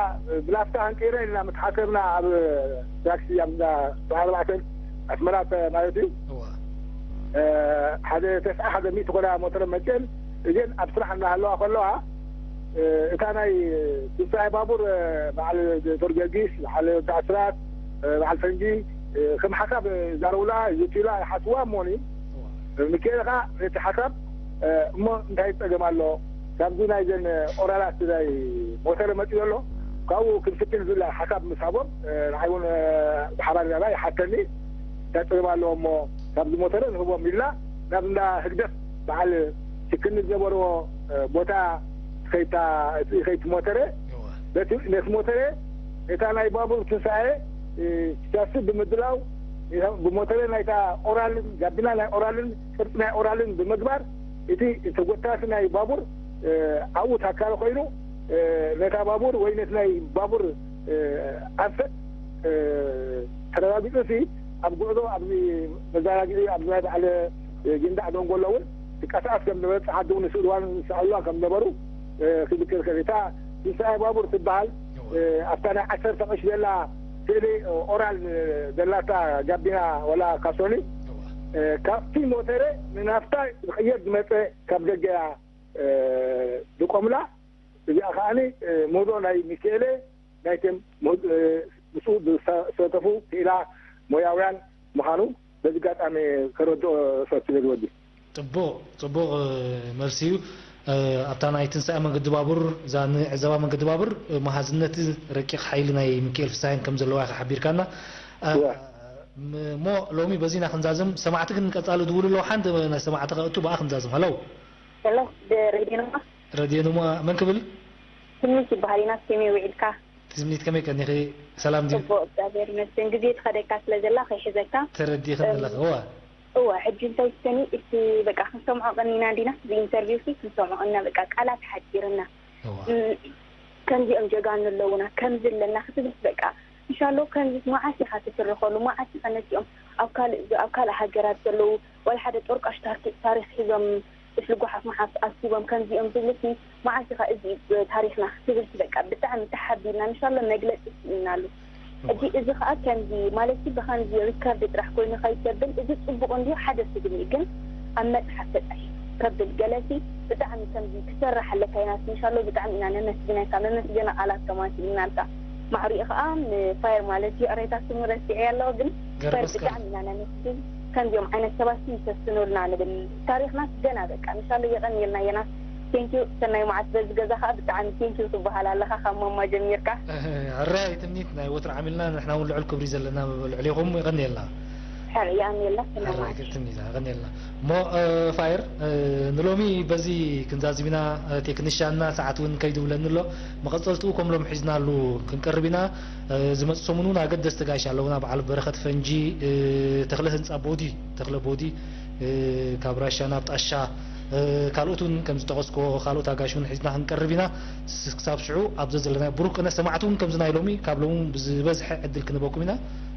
ብናፍታ ክንቀይረን ኢልና ምስ ሓሰብና ኣብ ታክሲ ኣብ እንዳ ሰብዓ ኣርባዕተ ኣስመራ ማለት እዩ። እወ። እ፣ ሓደ ተስዓ ሓደ ሚእቲ ኮላ ሞተረ መጽየን እዘን ኣብ ስራሕ እናሃለዋ ከለዋ፣ እ፣ እታ ናይ ትንሳኤ ባቡር፣ እ፣ በዓል ዶክተር ጊዮርጊስ፣ በዓል ወዲ ኣስራት፣ እ፣ በዓል ፈንጂ፣ እ፣ ከም ሓሳብ ዛረቡላ፣ ይዝትዩላ፣ ይሓስዋ እሞኒ። እወ። ሚካኤል ኸዓ ነቲ ሓሳብ፣ እ፣ እሞ እንታይ ጸገም ኣሎ? ካብዚ ናይዘን ኦራላት ናይ ሞተር መጺኡ ዘሎ፣ ካብኡ ክንፍትን ዝብል ሓሳብ ምስ ሃቦም፣ እ፣ ንዓይ እውን፣ እ፣ ብሓባር ዛባ ይሓተኒ፣ እንታይ ጸገም ኣለዎ እሞ ካብዚ ሞተር ንህቦም ኢልና ናብ እንዳ ህግደፍ በዓል ሽክኒ ዝነበርዎ፣ እ፣ ቦታ ከይታ፣ እቲ ከይቲ ሞተረ፣ እወ። በቲ፣ ነቲ ሞተረ፣ ነታ ናይ ባቡር ትንሳኤ፣ እ፣ ቻሲ ብምድላው፣ ብሞተረ ናይታ ኦራልን፣ ጋቢና ናይ ኦራልን፣ ቅርጺ ናይ ኦራልን ብምግባር፣ እቲ ተጎታቲ ናይ ባቡር፣ እ፣ ኣብኡ ታካለ ኮይኑ፣ እ፣ ነታ ባቡር ወይ ነቲ ናይ ባቡር፣ እ፣ ኣንፈት፣ እ፣ ተረጋጊጹ ሲ ኣብ ጉዕዞ ኣብዚ መዘናግዒ ኣብዚ ናይ በዓል፣ እ፣ ጊንዳዕ ደንጎሎ እውን ትንቀሳቐስ ከም ዝነበረት፣ ጸዓዱ እውን ንስእልዋን ዝሰኣልዋ ከም ዝነበሩ፣ እ፣ ክዝክር ይኽእል። እታ ትንሳኤ ባቡር ትበሃል፣ እ፣ ኣብታ ናይ ዓሰርተ ቅርሺ ዘላ ስእሊ፣ እ፣ ኦራል፣ እ፣ ዘላታ ጋቢና ወላ ካሶሊ፣ እ፣ ካብቲ ሞተረ ንናፍታ ዝቕየር ዝመጸ ካብ ደገ እያ፣ እ፣ ዝቆምላ። እዚኣ ከዓኒ፣ እ፣ ምህዞ ናይ ሚካኤለ ናይቶም ምህዞ፣ እ፣ ምስኡ ዝሳተፉ ክኢላ ሞያውያን ምዃኑ በዚ ኣጋጣሚ ከረድኦ እፈቱ ነዚ ወዲ። ጽቡቕ፣ ጽቡቕ፣ እ፣ መልሲ እዩ። እ፣ ኣብታ ናይ ትንሳኤ መንገዲ ባቡር፣ እዛ ንዕዘባ መንገዲ ባቡር፣ እ፣ መሃዝነት ረቂቕ ሓይሊ ናይ ሚካኤል ፍስሃየን ከም ዘለዋ ኢኻ ሓቢርካና። እ፣ እወ። ም-፣ እሞ ሎሚ በዚና ክንዛዝም፣ ሰማዕቲ ግን ቀጻሊ ድውሉ ኣለዉ። ሓንቲ ናይ ሰማዕቲ ከእቱ ብኣ ክንዛዝም። ሃሎ። ሄሎ፣ ብ-፣ ሬድዮ ንማ? ረድዮ ንማ መን ክብል? ትንሽ ይበሃል ኢና፣ ስሜ ውዒልካ። ዝምኒት ከመይ ቀኒኺ? ሰላም ድዩ? ጽቡቕ እግዚኣብሔር ይመስገን። ግዜ ትኸደካ ስለ ዘላ ከይሕዘካ። ተረዲኽን ኣለኺ። እዋ። እዋ ሕጂ እንታይ ስተኒ እቲ በቃ ክንሰምዖ ቀኒና እንዲና እዚ ኢንተርቪው ሲ ክንሰምዖ እና በቃ ቃላት ሓዲርና እዋ። ከምዚኦም ጀጋኑ ኣለውና ከምዚ ኣለና ክትብልስ በቃ እንሻሎ ከምዚ መዓስ ኢኻ ትትርኸሉ መዓስ ኢኻ ነዚኦም ኣብ ካልእ ኣብ ካልእ ሃገራት ዘለዉ ወይ ሓደ ጦርቃሽ ታርኪ- ታሪክ ሒዞም እስሊ ጓሓፍ መሓፍ ኣኪቦም ከምዚኦም ዝብልሲ መዓስ ኢኻ እዚ ታሪክና ክትብልሲ በቃ ብጣዕሚ ተሓቢርና እንሻሎ መግለፂ ስኢናሉ ሕጂ እዚ ከዓ ከምዚ ማለትሲ ብከምዚ ሪከርድ ጥራሕ ኮይኑ ከይሰብል እዚ ፅቡቅ እንድዩ ሓደ ስግሚ ግን ኣብ መፅሓፍ ተፃሒፉ ከብል ገለሲ ብጣዕሚ ከምዚ ክሰርሕ ኣለካ ኢና እንሻሎ ብጣዕሚ ኢና ነመስግነካ መመስገኒ ቃላት ከማን ስኢናልካ ማዕሪኡ ከዓ ንፋየር ማለት ይቕሬታ ስሙ ረሲዐ ኣለዎ ግን ፋየር ገርበስካ። ብጣዕሚ ኢና ነመስግን ከምዚኦም ዓይነት ሰባት ይሰስኑልና ንብል ታሪክና ገና በቃ እንሻሎ የቐንየልና የናስ ቴንኪዩ ሰናይ መዓት በዚ ገዛ ከዓ ብጣዕሚ ቴንኪዩ ትበሃል ኣለካ ካብ ማማ ጀሚርካ ሕራይ ትምኒት ናይ ወትሩ ዓሚልና ንሕና እውን ልዑል ክብሪ ዘለና ልዕሌኹም ይቐንየልና። ሕር የቐንየልና ሰናይ ሕራይ መዓት ትምኒት ይቐንየልና። እሞ እ፣ ፋይር እ፣ ንሎሚ በዚ ክንዛዝም ኢና። እ፣ ቴክኒሻንና ሰዓት እውን ከይዱ ብለኒ ኣሎ። መቐጸልትኡ ከም ሎም ሒዝናሉ ክንቀርብ ኢና። እ፣ ዝመጽእ ሰሙን እውን ኣገደስቲ ጋሽ ኣለውና። በዓል በረኸት ፈንጂ፣ እ፣ ተኽለ ህንጻ ቦዲ፣ ተኽለ ቦዲ እ፣ ካብ ራሻ ናብ ጣሻ እ፣ ካልኦት እውን ከም ዝጠቐስኮ ካልኦት ኣጋሽ እውን ሒዝና ክንቀርብ ኢና። ስ- ክሳብ ሽዑ ኣብ ዘዘለናዮ ብሩክ ቅነ ሰማዕቲ እውን ከምዚ ናይ ሎሚ ካብ ሎሚ ብዝበዝሐ ዕድል ክንበኩም ኢና።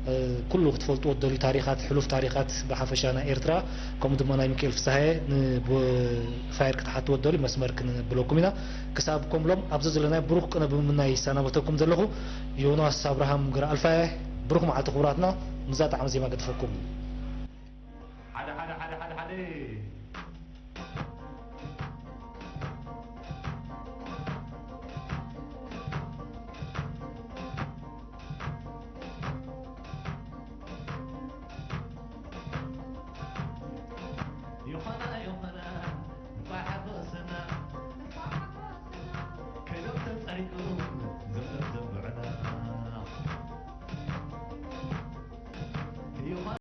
እ፣ ኩሉ ክትፈልጥዎ ትደልዩ ታሪኻት ሕሉፍ ታሪኻት ብሓፈሻ ናይ ኤርትራ ከምኡ ድማ ናይ ሚካኤል ፍስሃየ ንፋየር ክትሓትዎ ትደልዩ መስመር ክንብለኩም ኢና። ክሳብ ከምሎም ኣብ ዘዘለናዮ ብሩክ ቅነ ብምምናይ ይሰናበተኩም ዘለኹ ዮናስ ኣብርሃም ገረኣልፋየ። ብሩክ መዓልቲ ክቡራትና። ምዛ ጣዕሚ ዜማ ገድፈኩም። ሓደ ሓደ ሓደ ሓደ ሓደ